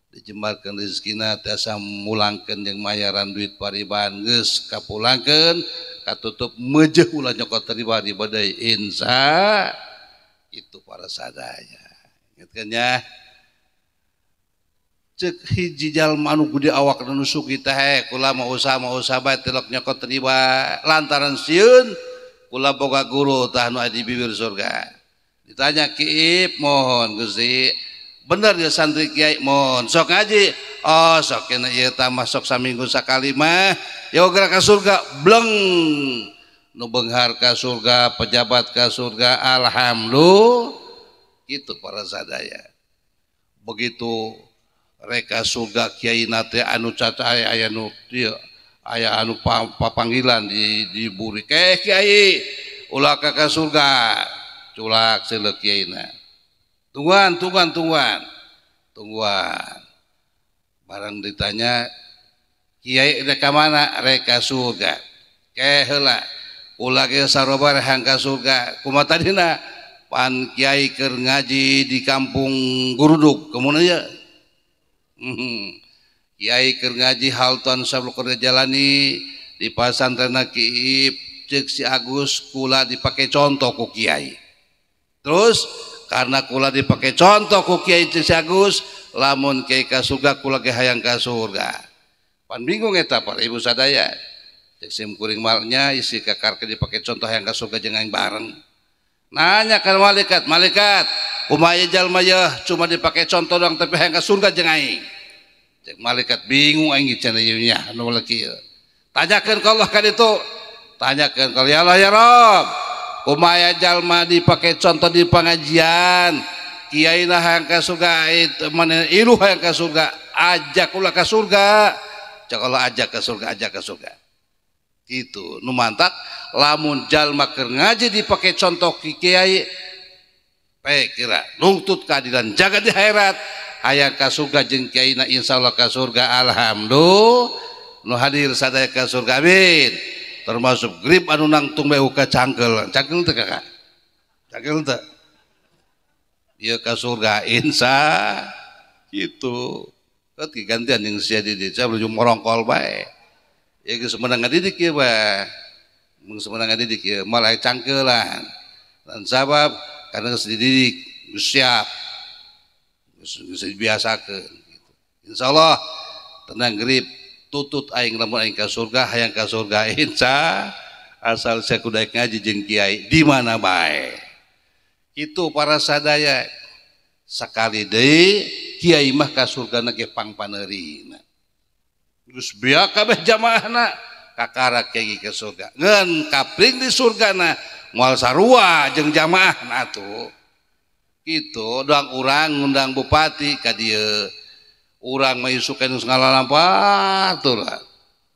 Speaker 1: dijembarkeun rezekina tiasa mulangkeun jeung mayaran duit pariban geus kapulangkeun katutup meujeuh ulah nyokot riba riba deui insya itu para sadaya. Ingatkeun nya cek hiji jalma anu gede awak nu sugih teh kula mau usaha bae tilok nyokot riba lantaran sieun kula boga guru tah nu di bibir surga. Ditanya Ki Ip mohon Gusti bener ya santri kiai mohon sok ngaji oh sok kena ieu tambah sok saminggu sakali mah ya geura ka surga bleng nu beunghar ka surga pejabat ka surga alhamdulillah gitu para sadaya. Begitu reka surga kiai nate anu caca aya nu dieu aya anu papanggilan di buri kiai ulah ka surga culak seuleuh kiaina. Tungguan, tungguan, tungguan. Tungguan. Barang ditanya kiai rek ka mana? Rek ka surga. Ke heula. Kula ge sarobar hayang ka surga. Kumaha tadina? Pan kiai keur ngaji di kampung Gurudug. Kemana ya? Kiai keur ngaji Halton Sabul Qadir Jalani di pasantren Kiip ceuk si Agus kula dipakai contoh ku kiai. Terus karena kula dipakai contoh ku kiai ceuk si Agus, lamun kiai ka surga kula ge hayang ka surga. Pan bingung eta para ibu sadaya. Ceuk sim kuring malnya isi kakar ke dipakai contoh hayang ka surga jeung aing bareng. Nanya kan malaikat, malaikat, kumaha jalma yeuh cuma dipakai contoh doang tapi hayang ka surga jeung aing. Cek malaikat bingung aing cenah ieu nya nu kieu. Tanyakeun ka Allah kan itu. Tanyakeun ka ya Allah ya Rob. Kumaha jalma dipakai contoh di pengajian, kiai na hayang ka surga, mana iluh hayang ka surga, ajak ulah ka surga. Cek Allah ajak ka surga, ajak ka surga. Gitu, nu mantak lamun jalma keur ngaji dipakai contoh kiai, kira nungtut keadilan jaga di akhirat, hayang ka surga jeung kiai na insyaallah ka surga, alhamdulillah. Nu hadir sadaya ka surga, amin. Termasuk grip anu nangtung bae ka cangkel, cangkel teu kakak? Cangkel teu? Ieu ka surga insya gitu. Ket gantian jeung sia di dieu belum morongkol bae. Ya geus menang ngadidik ieu bae. Geus menang ngadidik ieu malah cangkelan. Dan sabab karena geus dididik, geus siap. Geus dibiasakeun gitu. Insyaallah tenang grip tutut aing lamun aing ka surga hayang ka surga insya asal saya kudu ngaji jeung kiai di mana bae. Itu para sadaya sakali deui kiai mah ka surgana ge pangpaneurina. Geus beak kabeh jamaahna kakara kiai ke surga. Ngan kapling di surgana moal sarua jeung jamaahna atuh. Kitu doang urang ngundang bupati ka dieu. Urang mah isukan geus ngalalampar tuh lah.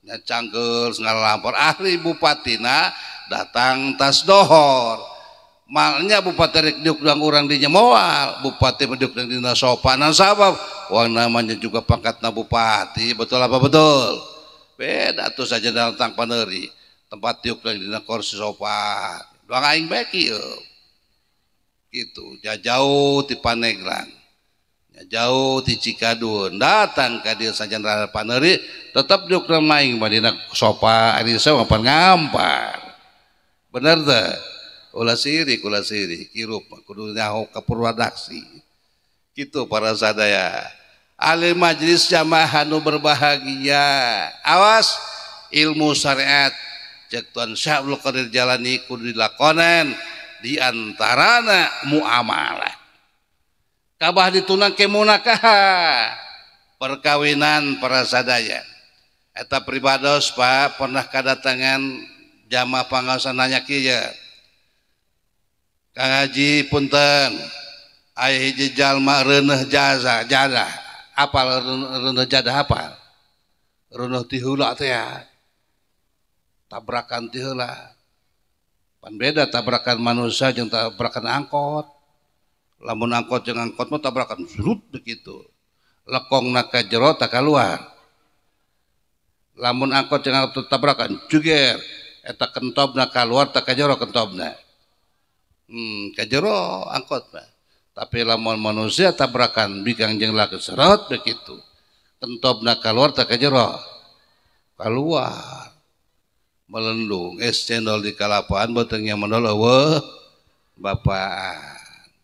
Speaker 1: Nya cangkeul ngalalampar ahli bupatina datang tas dohor. Malnya bupati rek diuk doang urang dinya moal, bupati mah diuk dina sopanan sabab wong namanya juga pangkatna bupati, betul apa betul? Beda tuh saja datang paneuri, tempat diuk dina kursi sopan. Doang aing bae kieu. Gitu, jauh ti Paneglang. Jauh ti Cikadun datang ka dieu sajan rada paneuri tetep diuk maing mah dina sopa ari sawa pan ngampar. Bener teh? Ulah sirik hirup kudu nyaho ka purwadaksi. Kitu para sadaya. Ahli majelis jamaah anu berbahagia. Awas ilmu syariat cek Tuan Syekh Abdul Qadir Jalani kudu dilakonan di antarana muamalah. Kabah ditunang ke munakaha perkawinan para sadaya. Eta pribados Pak pernah kadatangan jamaah pangaosan nanya kieu. Kang Haji punten aya hiji jalma reuneuh jaza jadah. Apal reuneuh jadah apal? Reuneuh ti heula teh ya. Tabrakan ti heula. Pan beda tabrakan manusia jeung tabrakan angkot. Lamun angkot jeung angkot mah tabrakan surut begitu. Lekongna ka jero tak keluar. Lamun angkot jeung angkot tabrakan juger eta kentobna keluar tak ka jero kentobna. Ka jero angkot mah. Tapi lamun manusia tabrakan bikang jeung laki serot begitu. Kentobna keluar tak ka jero. Keluar. Melendung es cendol di kalapaan beuteung nya mendol eueuh bapak.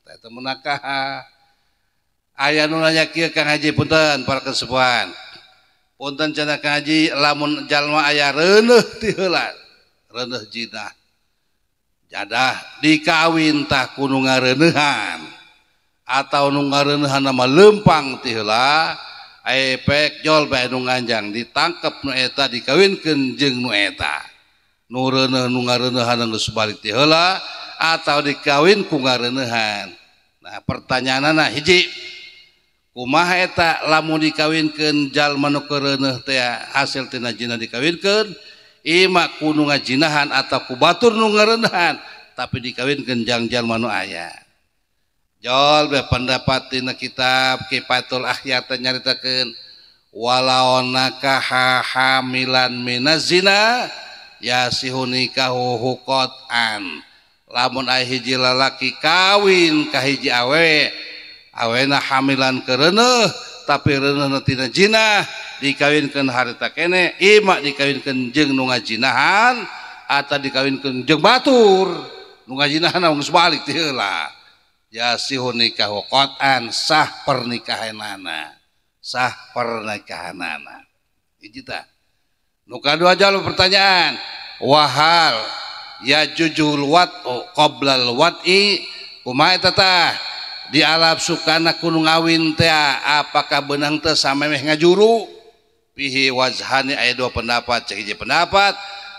Speaker 1: Eta munakaha. Aya nu nanya kieu Kang Haji punten para kesepuhan. Punten cenah Kang Haji lamun jalma aya reuneuh ti heula, reuneuh jinah. Jadah dikawin tah ku nu ngareuneuhan atau nu ngareuneuhan mah leumpang ti heula, aya pek jol bae nu nganjang ditangkep nu eta dikawinkeun jeung nu eta. Nu reuneuh nu ngareuneuhan geus balik ti heula atau dikawin ku ngareuneuhan. Nah, pertanyaanana hiji, kumaha eta lamun dikawinkeun jalma nu kereuneuh teh hasil tina jinah dikawinkeun ima ku nu ngajinahan atau ku batur nu ngareuneuhan tapi dikawinkeun jang jalma nu aya. Jol be pendapat dina kitab Kifayatul Akhyar teh nyaritakeun walau nakaha hamilan minaz zina yasihu nikahu qat'an. Lamun aya hiji lalaki kawin ka hiji awewe, awena hamilan kereuneuh tapi reuneuhna tina jinah, dikawinkeun harita kene ima dikawinkeun jeung nu ngajinahan atawa dikawinkeun jeung batur nu ngajinahan geus balik teh heula. Yasihu nikahu qat'an, sah pernikahanana, sah pernikahanana. Hiji tah. Nu kadua jalur pertanyaan, wahal ya jujul wat'u qoblal wat'i, kumaha eta tah? Di alap sukana kudu ngawin teh apakah beunang teh samemeh ngajuru? Pihi wajhani aya dua pendapat, cek hiji pendapat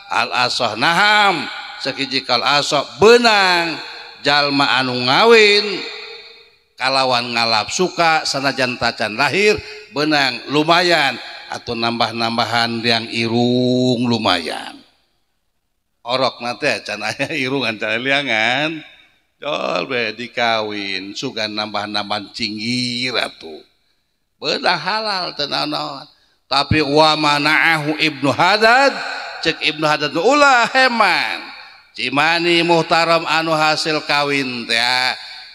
Speaker 1: al asah naham, cek hiji kal asah beunang jalma anu ngawin kalawan ngalap suka sanajan tacan lahir beunang lumayan atau nambah-nambahan yang irung lumayan. Orok nate can aya irungan can liangan jol be dikawin sugan nambah-nambahan cinggir atuh beunang halal teu naon-naon. Tapi wa mana'ahu Ibnu Haddad, cek Ibnu Haddad ulah heman cimani muhtaram anu hasil kawin teh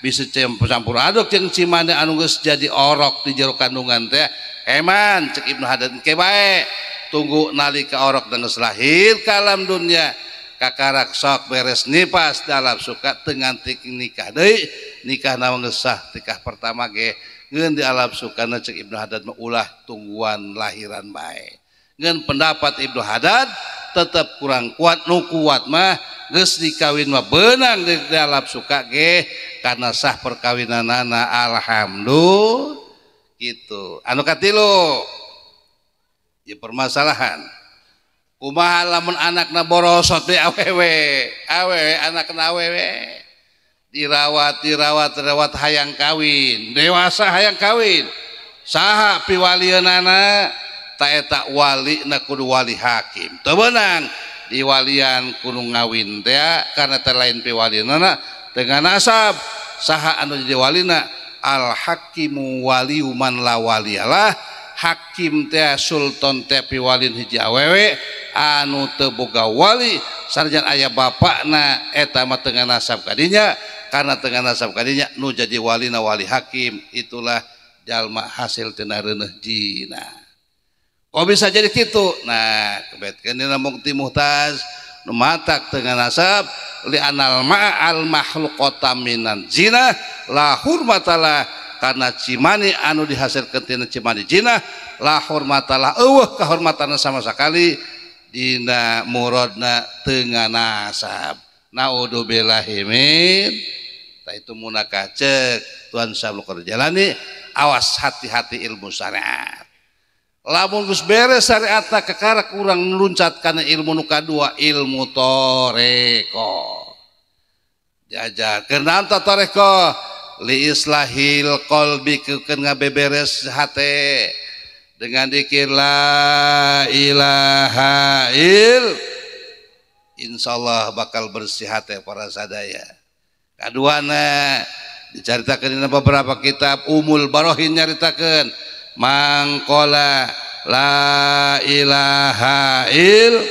Speaker 1: bisa campur aduk jeung cimani anu geus jadi orok di jero kandungan teh heman cek Ibnu Haddad ke bae tunggu nalika orok geus lahir ka alam dunya kakarak sok beres nipas dalam suka teu nganti nikah deui, nikah naon geus sah tikah pertama ge ngeun di alam sukana cek Ibnu Haddad mah ulah tungguan lahiran bae. Ngeun pendapat Ibnu Haddad tetep kurang kuat, nu kuat mah geus dikawin mah beunang di alam suka ge karena sah perkawinanana alhamdulillah gitu. Anu katilu ya permasalahan kumaha lamun anakna borosot deui awewe, awewe anakna awewe dirawat dirawat dirawat hayang kawin, dewasa hayang kawin, saha piwalieunana? Ta eta walina kudu wali hakim, teu beunang diwalian kudu ngawin teh karena teh lain piwalieunana dengan nasab. Saha anu jadi walina? Al hakimu waliyu man la waliyalah, hakim teh sultan teh piwalin hiji awewe anu teu boga wali sanajan aya bapakna eta mah teu nasab kadinya, karena teu nasab kadinya nu jadi walina wali hakim, itulah jalma hasil tina reuneuh jina. Kok bisa jadi kitu? Nah, kebetkeun dina mukti muhtaz nu matak teu nasab li anal ma'al makhluqata minan zina la hurmatalah, karena cimani anu dihasilkeun tina cimani zina la hurmatalah eueuh kahormatanna sama sekali dina muradna teu nasab. Naudzubillahi min ta itu munakah cek Tuhan Syekh Abdul Jalani, awas hati-hati ilmu syariat. Lamun geus beres syariatna kekarak urang nuluncat kana ilmu nu kadua, ilmu toreko. Diajarkeun naon ta toreko? Li islahil qalbi, keun ngabeberes hate dengan dikir la ilaha il, insyaallah bakal bersih hate para sadaya. Kaduana dicaritakeun dina beberapa kitab Umul Barohin nyaritakeun mangkola la ilaha il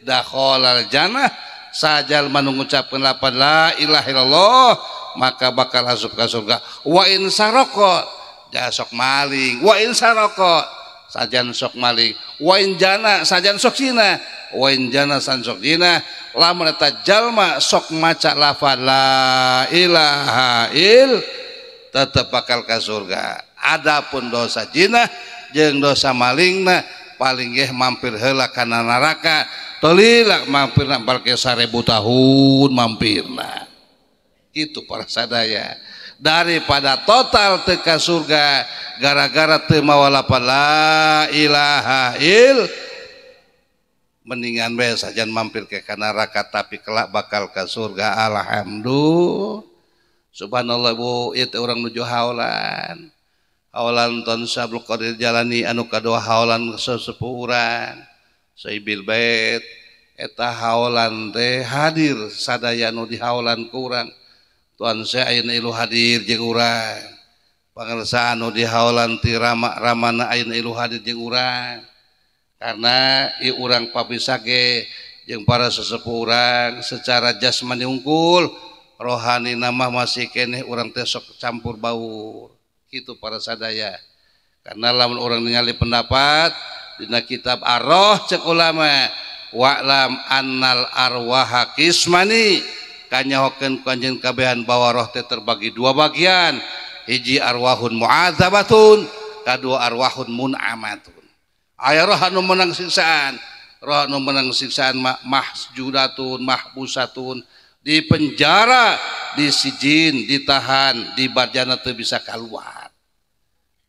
Speaker 1: dakhalal jannah, sajal manungucapkeun lapan la ilaha illallah maka bakal asup ka surga. Wa in saroko ja sok maling, wa in saroko sajan sok maling, wa in jana sajan sok zina, wa in jana san sok zina. Lamun eta jalma sok maca lafaz la ilaha il tetep bakal ka surga. Adapun dosa zina jeung dosa malingna paling geh mampir heula kana neraka, teu mampirna balke 1000 tahun mampirna. Itu para sadaya daripada total teu ka surga gara-gara teu mawa lapan la ilaha il, mendingan bae sajan mampir ke kana neraka tapi kelak bakal ka surga. Alhamdulillah. Subhanallah bu, ieu teh urang nuju haolan. Haolan Tuan Syekh Abdul Qadir Jalani anu kadua haolan sesepuh urang Saibil Bait eta haolan teh hadir sadaya nu di haolan ku urang. Tuan Syekh ayeuna ilu hadir jeung urang. Pangersa anu dihaolan ti rama-ramana ayeuna ilu hadir jeung urang. Karena ieu urang papisah ge jeung para sesepuh urang secara jasmani unggul, rohani nama masih keneh urang teh sok campur baur. Kitu para sadaya. Karena lamun urang ningali pendapat dina kitab Ar-Roh cek ulama, wa'lam annal arwaha qismani, kanyahokeun ku anjeun kabehan bahwa roh teh terbagi dua bagian, hiji arwahun mu'adzabatun, kadua arwahun mun'amatun. Aya roh anu menang siksaan, roh anu menang siksaan mahjudatun, mahbusatun, di penjara, disijin, ditahan, di barjana teu bisa kaluar.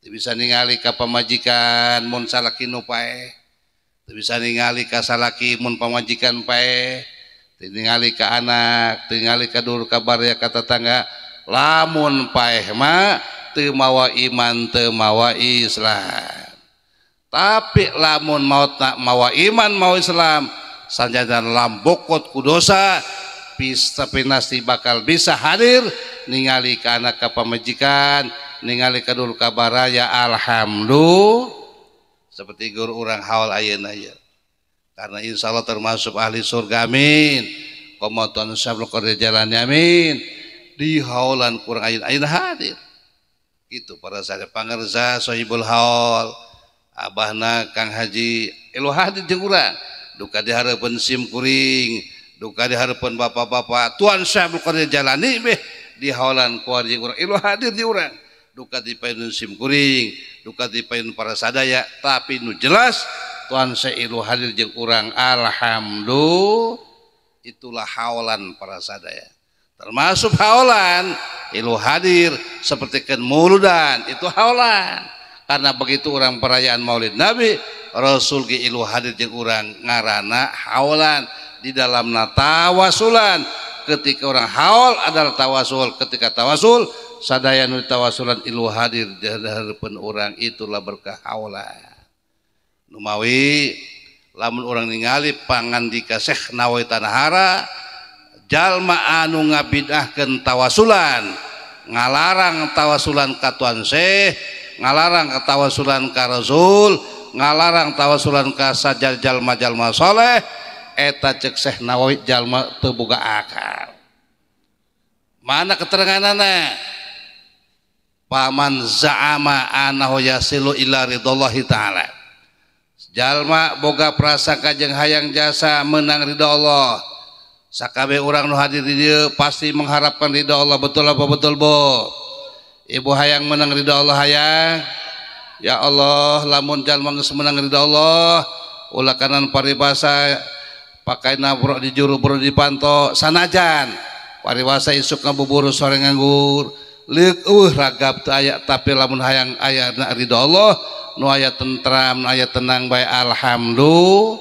Speaker 1: Teu bisa ningali ka pamajikan mun salaki nu paeh, teu bisa ningali ka salaki mun pamajikan paeh, teu ningali ka anak, teu ningali ka dulur ka baraya ka tetangga. Lamun paeh mah teu mawa iman, teu mawa Islam. Tapi lamun maut nak mawa iman mawa Islam, sanjadan lambokot ku dosa, tapi nasti bakal bisa hadir ningali ka anak ka pamajikan, ningali ka dulur ka baraya. Alhamdulillah seperti guru urang haul ayeuna ieu. Karena insya Allah termasuk ahli surga, amin. Komoton syabul qadri jalani, amin. Di haulan kurang ayeuna ayeuna hadir. Gitu para sadaya pangersa sohibul haul, abahna Kang Haji elo hadir jeung urang. Duka dihareupeun sim kuring, duka dihareupeun bapak-bapak, Tuan Syabul Qadri jalani beh di haulan kuar jeung urang elo hadir di urang. Duka dipayun sim kuring, duka dipayun para sadaya, tapi nu jelas Tuan Syekh hadir jeung urang. Alhamdulillah, itulah haulan para sadaya. Termasuk haulan ilu hadir seperti kan muludan, itu haulan. Karena begitu orang perayaan Maulid Nabi Rasul ge ilu hadir jeung urang ngarana haulan di dalamna tawasulan. Ketika orang haul adalah tawasul, ketika tawasul sadaya nu tawasulan ilu hadir di hadapan orang, itulah berkah haulan. Numawi lamun orang ningali pangandika Syekh Nawawi Tanahara, jalma anu ngabidahkeun tawasulan, ngalarang tawasulan ka Tuan Syekh, ngalarang tawasulan ka Rasul, ngalarang tawasulan ka sajal jalma-jalma soleh, eta cek Syekh Nawawi jalma teu boga akal. Mana keteranganana? Paman za'ama anahu yasilu ila ridallahi ta'ala. Jalma boga prasangka jeung hayang jasa menang ridha Allah. Sakabeh urang nu hadir di dieu pasti mengharapkan ridha Allah, betul apa betul, Bu? Ibu hayang menang ridha Allah hayang? Ya Allah, lamun jalma geus menang ridha Allah, ulah kanan paribasa pakai nabrok di juru bro di panto sanajan paribasa isuk ngabuburu sore nganggur leuk eueuh ragap teu aya, tapi lamun hayang aya ridha Allah nu aya tentram, nu aya tenang bae, alhamdulillah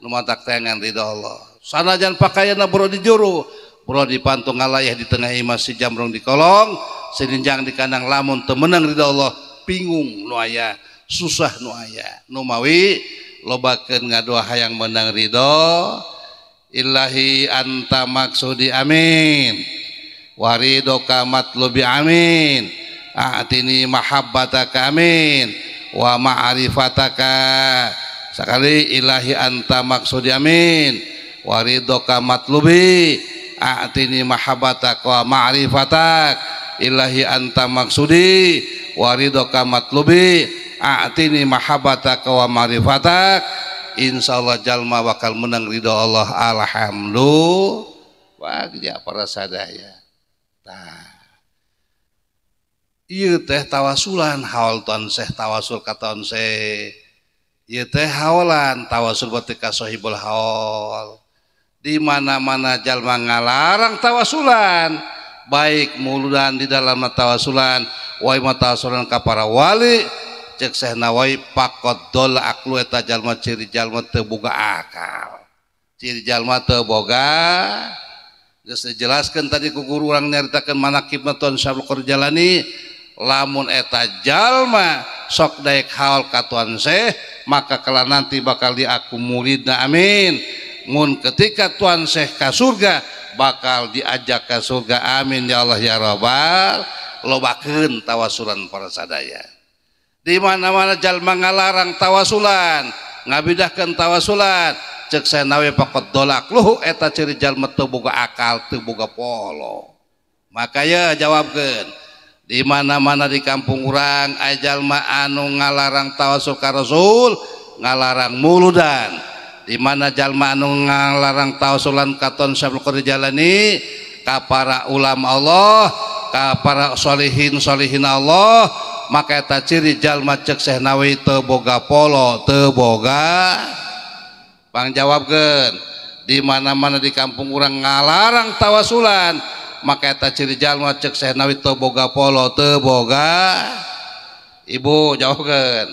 Speaker 1: nu matak tayangan ridha Allah. Sanajan pakaianna bro di juru bro di panto ngalayah di tengah imah si jamrong di kolong sininjang di kandang, lamun teu meunang ridha Allah bingung nu aya, susah nu aya. Nu mawi lobakeun ngadoa hayang menang ridho Ilahi anta maksudi, amin. Waridoka matlubi, amin. A'tini mahabbataka, amin. Wa ma'rifataka. Sekali ilahi anta maksudi, amin. Waridoka matlubi, a'tini mahabbataka wa ma'rifatak. Ilahi anta maksudi, waridoka matlubi, a'tini mahabbataka wa ma'rifatak. Insyaallah jalma bakal menang ridho Allah. Alhamdulillah. Wah, para sadaya. Tah. Ieu teh tawasulan haul Tuan Syekh, tawasul ka Tuan Syekh. Ieu teh haolan tawasul berarti ka sahibul haul. Di mana-mana jalma ngalarang tawasulan, baik muludan di dalam tawasulan, wa tawasulan ka para wali, cek Syekh Nawawi pakot dol aklu eta jalma ciri jalma teu boga akal. Ciri jalma teu boga. Geus dijelaskeun tadi ku guru urang nyaritakeun manaqibna Tuan Syekh Abdul Jalani, lamun eta jalma sok daek haul ka Tuan Syekh, maka kala nanti bakal diaku muridna, amin. Mun ketika Tuan Syekh ka surga bakal diajak ke surga. Amin ya Allah ya Rabbal. Lobakeun tawasulan para sadaya. Di mana-mana jalma ngalarang tawasulan, ngabidahkeun tawasulan, cek saya nawe pakot dolak luhu eta ciri jalma teu boga akal, teu boga polo. Maka ya jawabkeun, di mana-mana di kampung urang aya jalma anu ngalarang tawasul ka Rasul, ngalarang muludan. Di mana jalma anu ngalarang tawasulan ka Ton Syabul Qadir Jalani, ka para ulama Allah, ka para solihin solihin Allah, maka eta ciri jalma cek Syekh Nawawi teu boga polo, teu boga. Bang jawabkeun, di mana-mana di kampung urang ngalarang tawasulan, maka eta ciri jalma cek Syekh Nawawi teu boga polo, teu boga. Ibu jawabkeun,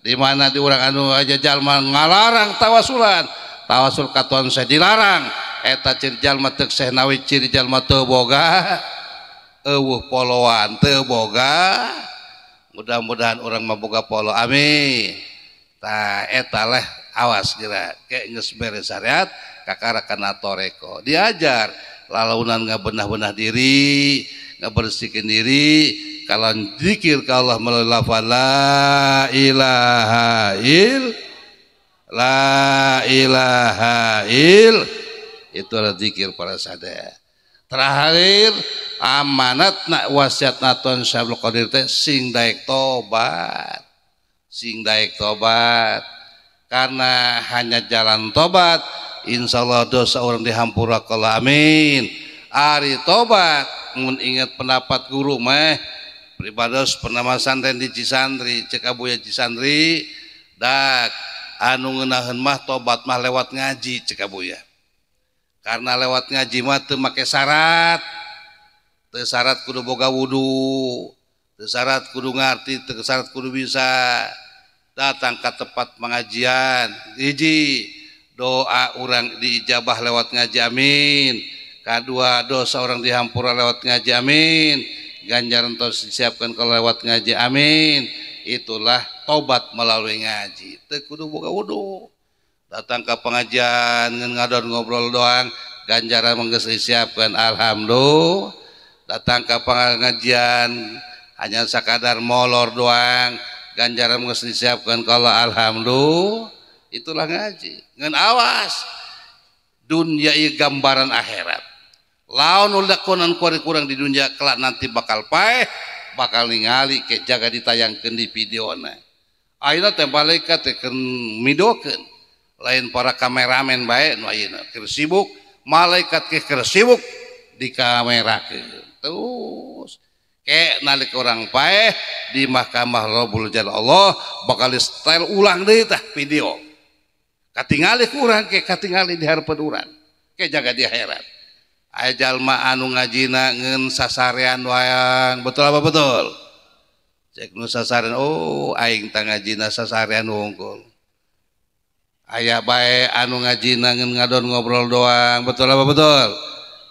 Speaker 1: di mana di urang anu aja jalma ngalarang tawasulan, tawasul ka Tuhan Syekh dilarang, eta ciri jalma cek Syekh Nawawi ciri jalma teu boga eueuh poloan, teu boga. Mudah-mudahan orang mah boga polo, amin. Tah eta leh awas kira kayak geus beres syariat kakara kana toreko diajar lalaunan ngabenah-benah diri, ngabersihkeun diri, kalau zikir ka Allah melalui lafaz la ilaha il, la ilaha il, itu adalah zikir para sadaya. Terakhir amanat nak wasiat Tuan Syabul Qadir teh sing daek tobat, sing daek tobat, karena hanya jalan tobat insyaallah dosa orang dihampura Allah, amin. Ari tobat mun ingat pendapat guru mah pribados pernah masantren di Cisantri, cek Abuya Cisantri dak anu ngeunaheun mah tobat mah lewat ngaji, cek Abuya. Karena lewat ngaji mah teu make syarat, teu syarat kudu boga wudu, teu syarat kudu ngarti, teu syarat kudu bisa. Datang ke tempat pengajian, hiji doa orang diijabah lewat ngaji, amin. Kedua dosa orang dihampura lewat ngaji, amin. Ganjaran terus disiapkan kalau lewat ngaji, amin. Itulah tobat melalui ngaji, teu kudu boga wudu. Datang ke pengajian ngadon ngobrol doang, ganjaran geus disiapkan, alhamdulillah. Datang ke pengajian hanya sekadar molor doang, ganjaran geus disiapkan kalau alhamdulillah. Itulah ngaji. Ngan awas dunia ieu gambaran akhirat. Laun lakonan kurang di dunia kelak nanti bakal paeh, bakal ningali ke jaga ditayangkeun di videona. Ayeuna teh malaikat teh keur midokeun. Lain para kameramen bae nu ayeuna keur sibuk, malaikat ke keur sibuk dikamerakeun. Terus ke nalika urang paeh di mahkamah Rabbul Jalal Allah bakal style ulang deui tah video. Katingali ku urang ke katingali di hareupeun urang. Ke jaga di akhirat. Aya jalma anu ngajina ngeun sasarean wayang, betul apa betul? Cek nu sasarean, oh aing tah ngajina sasarean wungkul. Aya bae anu ngajina ngeun ngadon ngobrol doang, betul apa betul?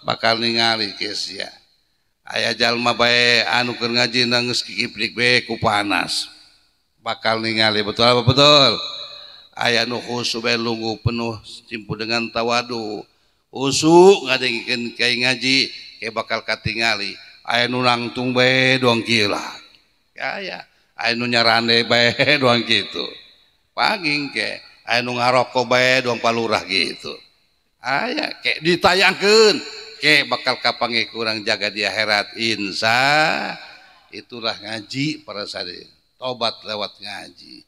Speaker 1: Bakal ningali geus ya. Aya jalma bae anu keur ngajina geus kikiplik bae ku panas, bakal ningali, betul apa betul? Aya nu khusyuk bae lungguh penuh simpu dengan tawadu, khusyuk ngadengikeun kai ngaji ke bakal katingali. Aya nu nangtung bae doang gila, aya aya nu nyarande bae doang kitu, panging ke. Aya nu ngarokok bae doang palurah gitu. Aya ke ditayangkeun ke bakal kapanggih kurang jaga di akhirat insya. Itulah ngaji para sadaya, tobat lewat ngaji.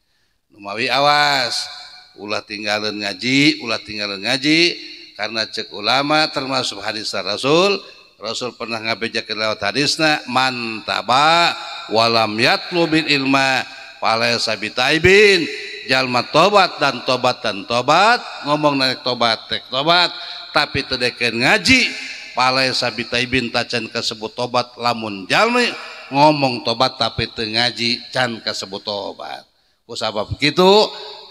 Speaker 1: Numawi awas ulah tinggalin ngaji, ulah tinggalin ngaji, karena cek ulama termasuk hadis Rasul, Rasul pernah ngabejakeun lewat hadisna man taba walam yatlubil ilma falaysa bitaibin. Jalma tobat dan tobat dan tobat, ngomong naik tobat tek tobat, tapi teu dekeun ngaji, falaysa bitaibin tacan kasebut tobat. Lamun jalmi ngomong tobat tapi teu ngaji can kasebut tobat. Ku sabab kitu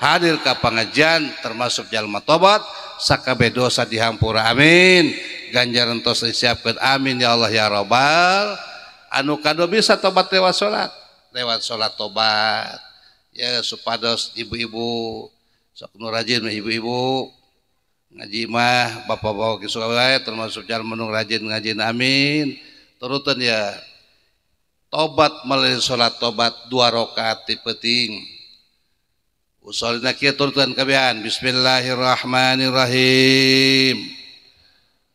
Speaker 1: hadir ka pengajian termasuk jalma tobat, sakabeh dosa dihampura, amin. Ganjaran tos disiapkeun, amin ya Allah ya Rabbal. Anu kado bisa tobat lewat salat, lewat salat tobat. Ya supados ibu-ibu sok nu rajin ibu-ibu Ngaji mah bapak-bapak kisah wae termasuk jalma nu rajin ngaji amin. Turutan ya. Tobat melalui salat tobat 2 rakaat ti peuting. Usolina kieu turutan kabehan. Bismillahirrahmanirrahim.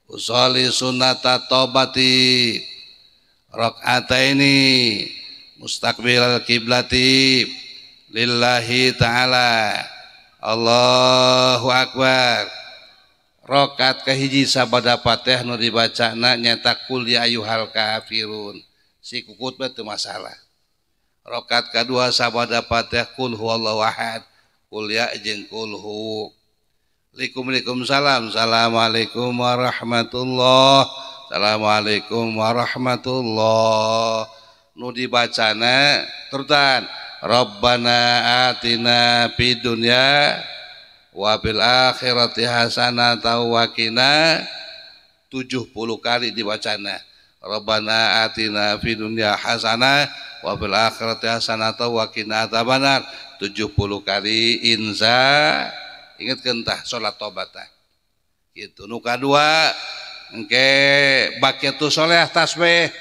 Speaker 1: Usolli sunnata tobati rakaataini mustaqbilal kiblati lillahi ta'ala. Allahu akbar. Rakaat kahiji sabada Fatihah nu dibacana nyaeta qul ya ayyuhal kafirun. Si kukut mah teu masalah. Rakaat kadua sabada Fatihah qul huwallahu ahad, qul ya jeung qul hu. Waalaikumsalam. Assalamualaikum warahmatullah. Assalamualaikum warahmatullah. Nu dibacana turutan Rabbana atina fid dunya wa fil akhirati hasanah wa qina 70 kali dibacana. Rabbana atina fid dunya hasanah wa fil akhirati hasanah wa qina adzabannar 70 kali. Inza ingatkeun tah salat tobat tah. Kitu nu kadua engke baqiyatus sholeh tasbih.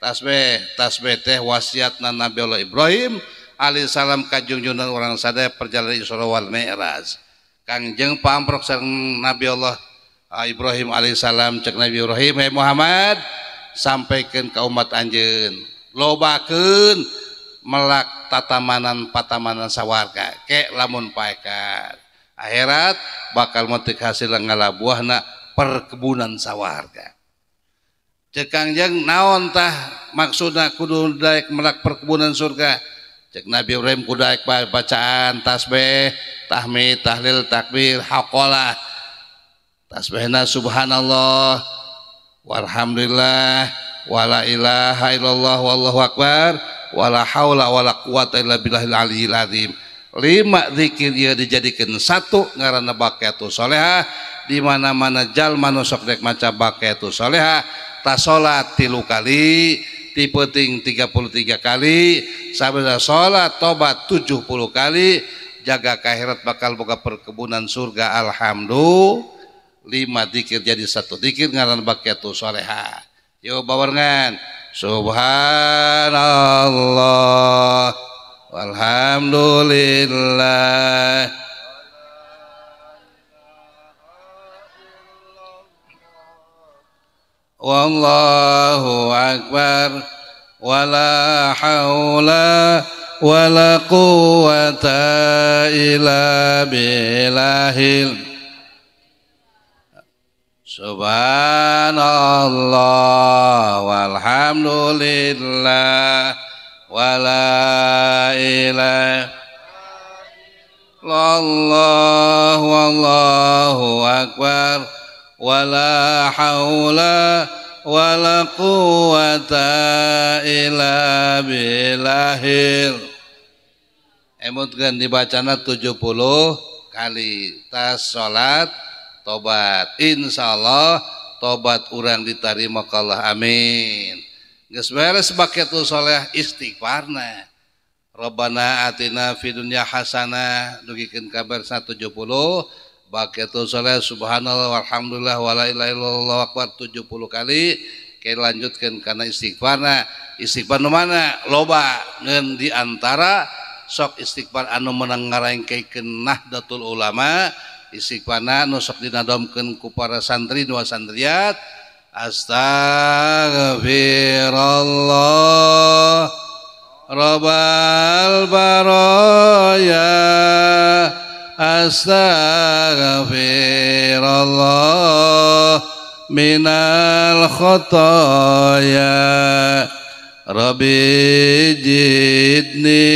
Speaker 1: Tasbih, tasbih teh wasiatna Nabi Allah Ibrahim alaihissalam ka junjungan urang sadaya perjalanan Isra wal Mi'raj. Kangjeng pamprok sareng Nabi Allah Ibrahim alaihissalam cek Nabi Ibrahim, "Hey Muhammad, sampaikan ke umat anjeun, lobakeun melak tatamanan patamanan sawarga ke lamun paekan akhirat bakal metik hasil ngalabuahna perkebunan sawarga." Cek Kangjeng naon tah maksudna kudu daek melak perkebunan surga? Cek Nabi Ibrahim kudu daek bacaan tasbih, tahmid, tahlil, takbir, haqalah. Tasbihna subhanallah walhamdulillah wala ilaha illallah wallahu akbar wala haula wala quwata illa billahil aliyil azim. 5 zikir ieu dijadikeun satu ngaranna baqiyatus sholehah. Di mana-mana jalma nu sok rek maca baqiyatus sholehah ta salat 3 kali, ti peuting 33 kali, sabada salat tobat 70 kali, jaga ka akhirat bakal boga perkebunan surga. Alhamdulillah. 5 zikir jadi satu zikir ngaran baqiyatus sholehah. Yo bawarengan subhanallah walhamdulillah wallahu akbar wala haula wala quwata illa billahil. Subhanallah walhamdulillah wala ilaha illallah wallahu akbar wala haula wala quwata illa billahil. Emutkeun dibacana 70 kali tas salat tobat. Insyaallah tobat urang ditarima ka Allah, amin. Geus beres baqiyatus sholeh istighfarna. Rabbana atina fid dunya hasanah dugikeun kabar 170. Baqiyatus sholeh subhanallah walhamdulillah wala ilaha illallah akbar 70 kali. Ke lanjutkeun kana istighfarna. Istighfar nu mana? Loba ngeun di antara sok istighfar anu menang ngarengkekeun Nahdlatul Ulama. Istighfarna nu sok dinadomkeun ku para santri dua santriat. Astaghfirullah rabbal baraya, astaghfirullah minal khotoya, rabbi jidni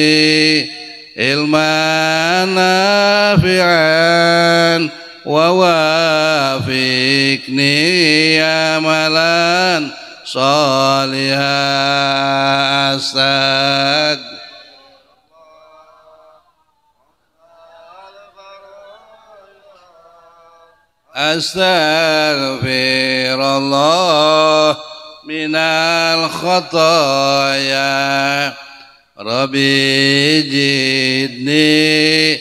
Speaker 1: ilman nafi'an wa wafiqni amalan sholihan. Astaghfirullah minal khotoya, rabbi jidni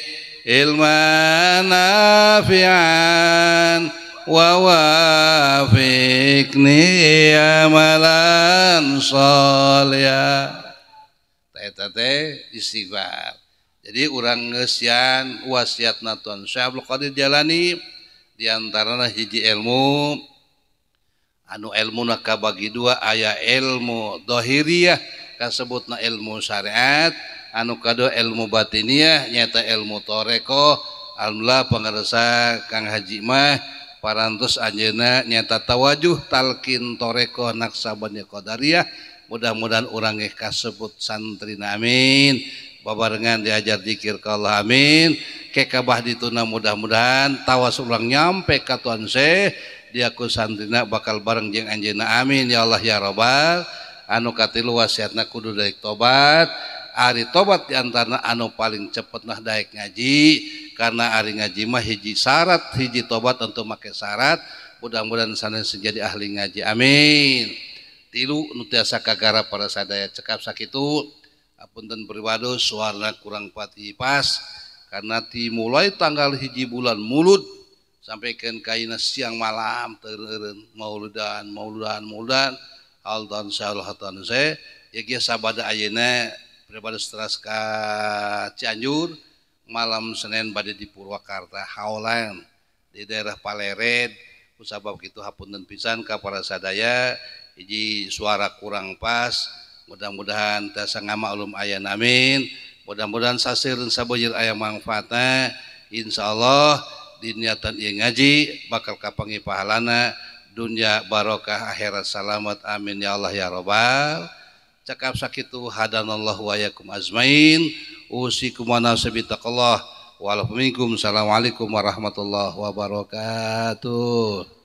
Speaker 1: ilman nafi'an wa wafiqni amalan sholihan. Eta teh istighfar. Jadi urang ngeusian wasiatna Tuan Syekh Abdul Qadir Jailani diantarana hiji ilmu anu ilmuna kabagi dua, aya ilmu dohiriyah kasebutna ilmu syariat, anu kadua ilmu batiniyah nyata ilmu toreko. Alhamdulillah pangarsa Kang Haji mah parantos anjeunna nyata tawajuh talqin toreko Naqsyabandiyah Qadariyah. Mudah-mudahan urang ge kasebut santrina, amin. Babarengan diajar zikir ka Allah, amin. Kekabah dituna mudah-mudahan tawasul urang nyampe ka Tuan Syekh diaku santrina bakal bareng jeung anjeunna, amin ya Allah ya Rabbal. Anu katilu wasiatna kudu daek tobat. Ari tobat diantarana anu paling cepet nah daek ngaji, karena ari ngaji mah hiji syarat hiji tobat untuk make syarat. Mudah-mudahan sanes jadi ahli ngaji, amin. Tilu nu tiasa kagarap para sadaya cekap sakitu. Apunten pribados suarana kurang pati pas karena dimulai tanggal 1 bulan Mulud sampaikan kaina siang malam teureun mauludan mauludan mauludan altan salahatan se ya ge sabada ayeuna pribados teras ka Cianjur malam Senin bade di Purwakarta haolan di daerah Palered. Kusabab kitu hapunten pisan ka para sadaya hiji suara kurang pas, mudah-mudahan tiasa ngamaklum aya, amin. Mudah-mudahan saseureun sabeujeun aya mangfaatna, insyaallah diniatan ieu ngaji bakal kapanggih pahalana dunya barokah akhirat salamat, amin ya Allah ya Rabbal. Cakap sakitu hadanallahu wa yakum azmain. Usikum wa nafsi bitaqallah. Wa minkum. Assalamualaikum warahmatullahi wabarakatuh.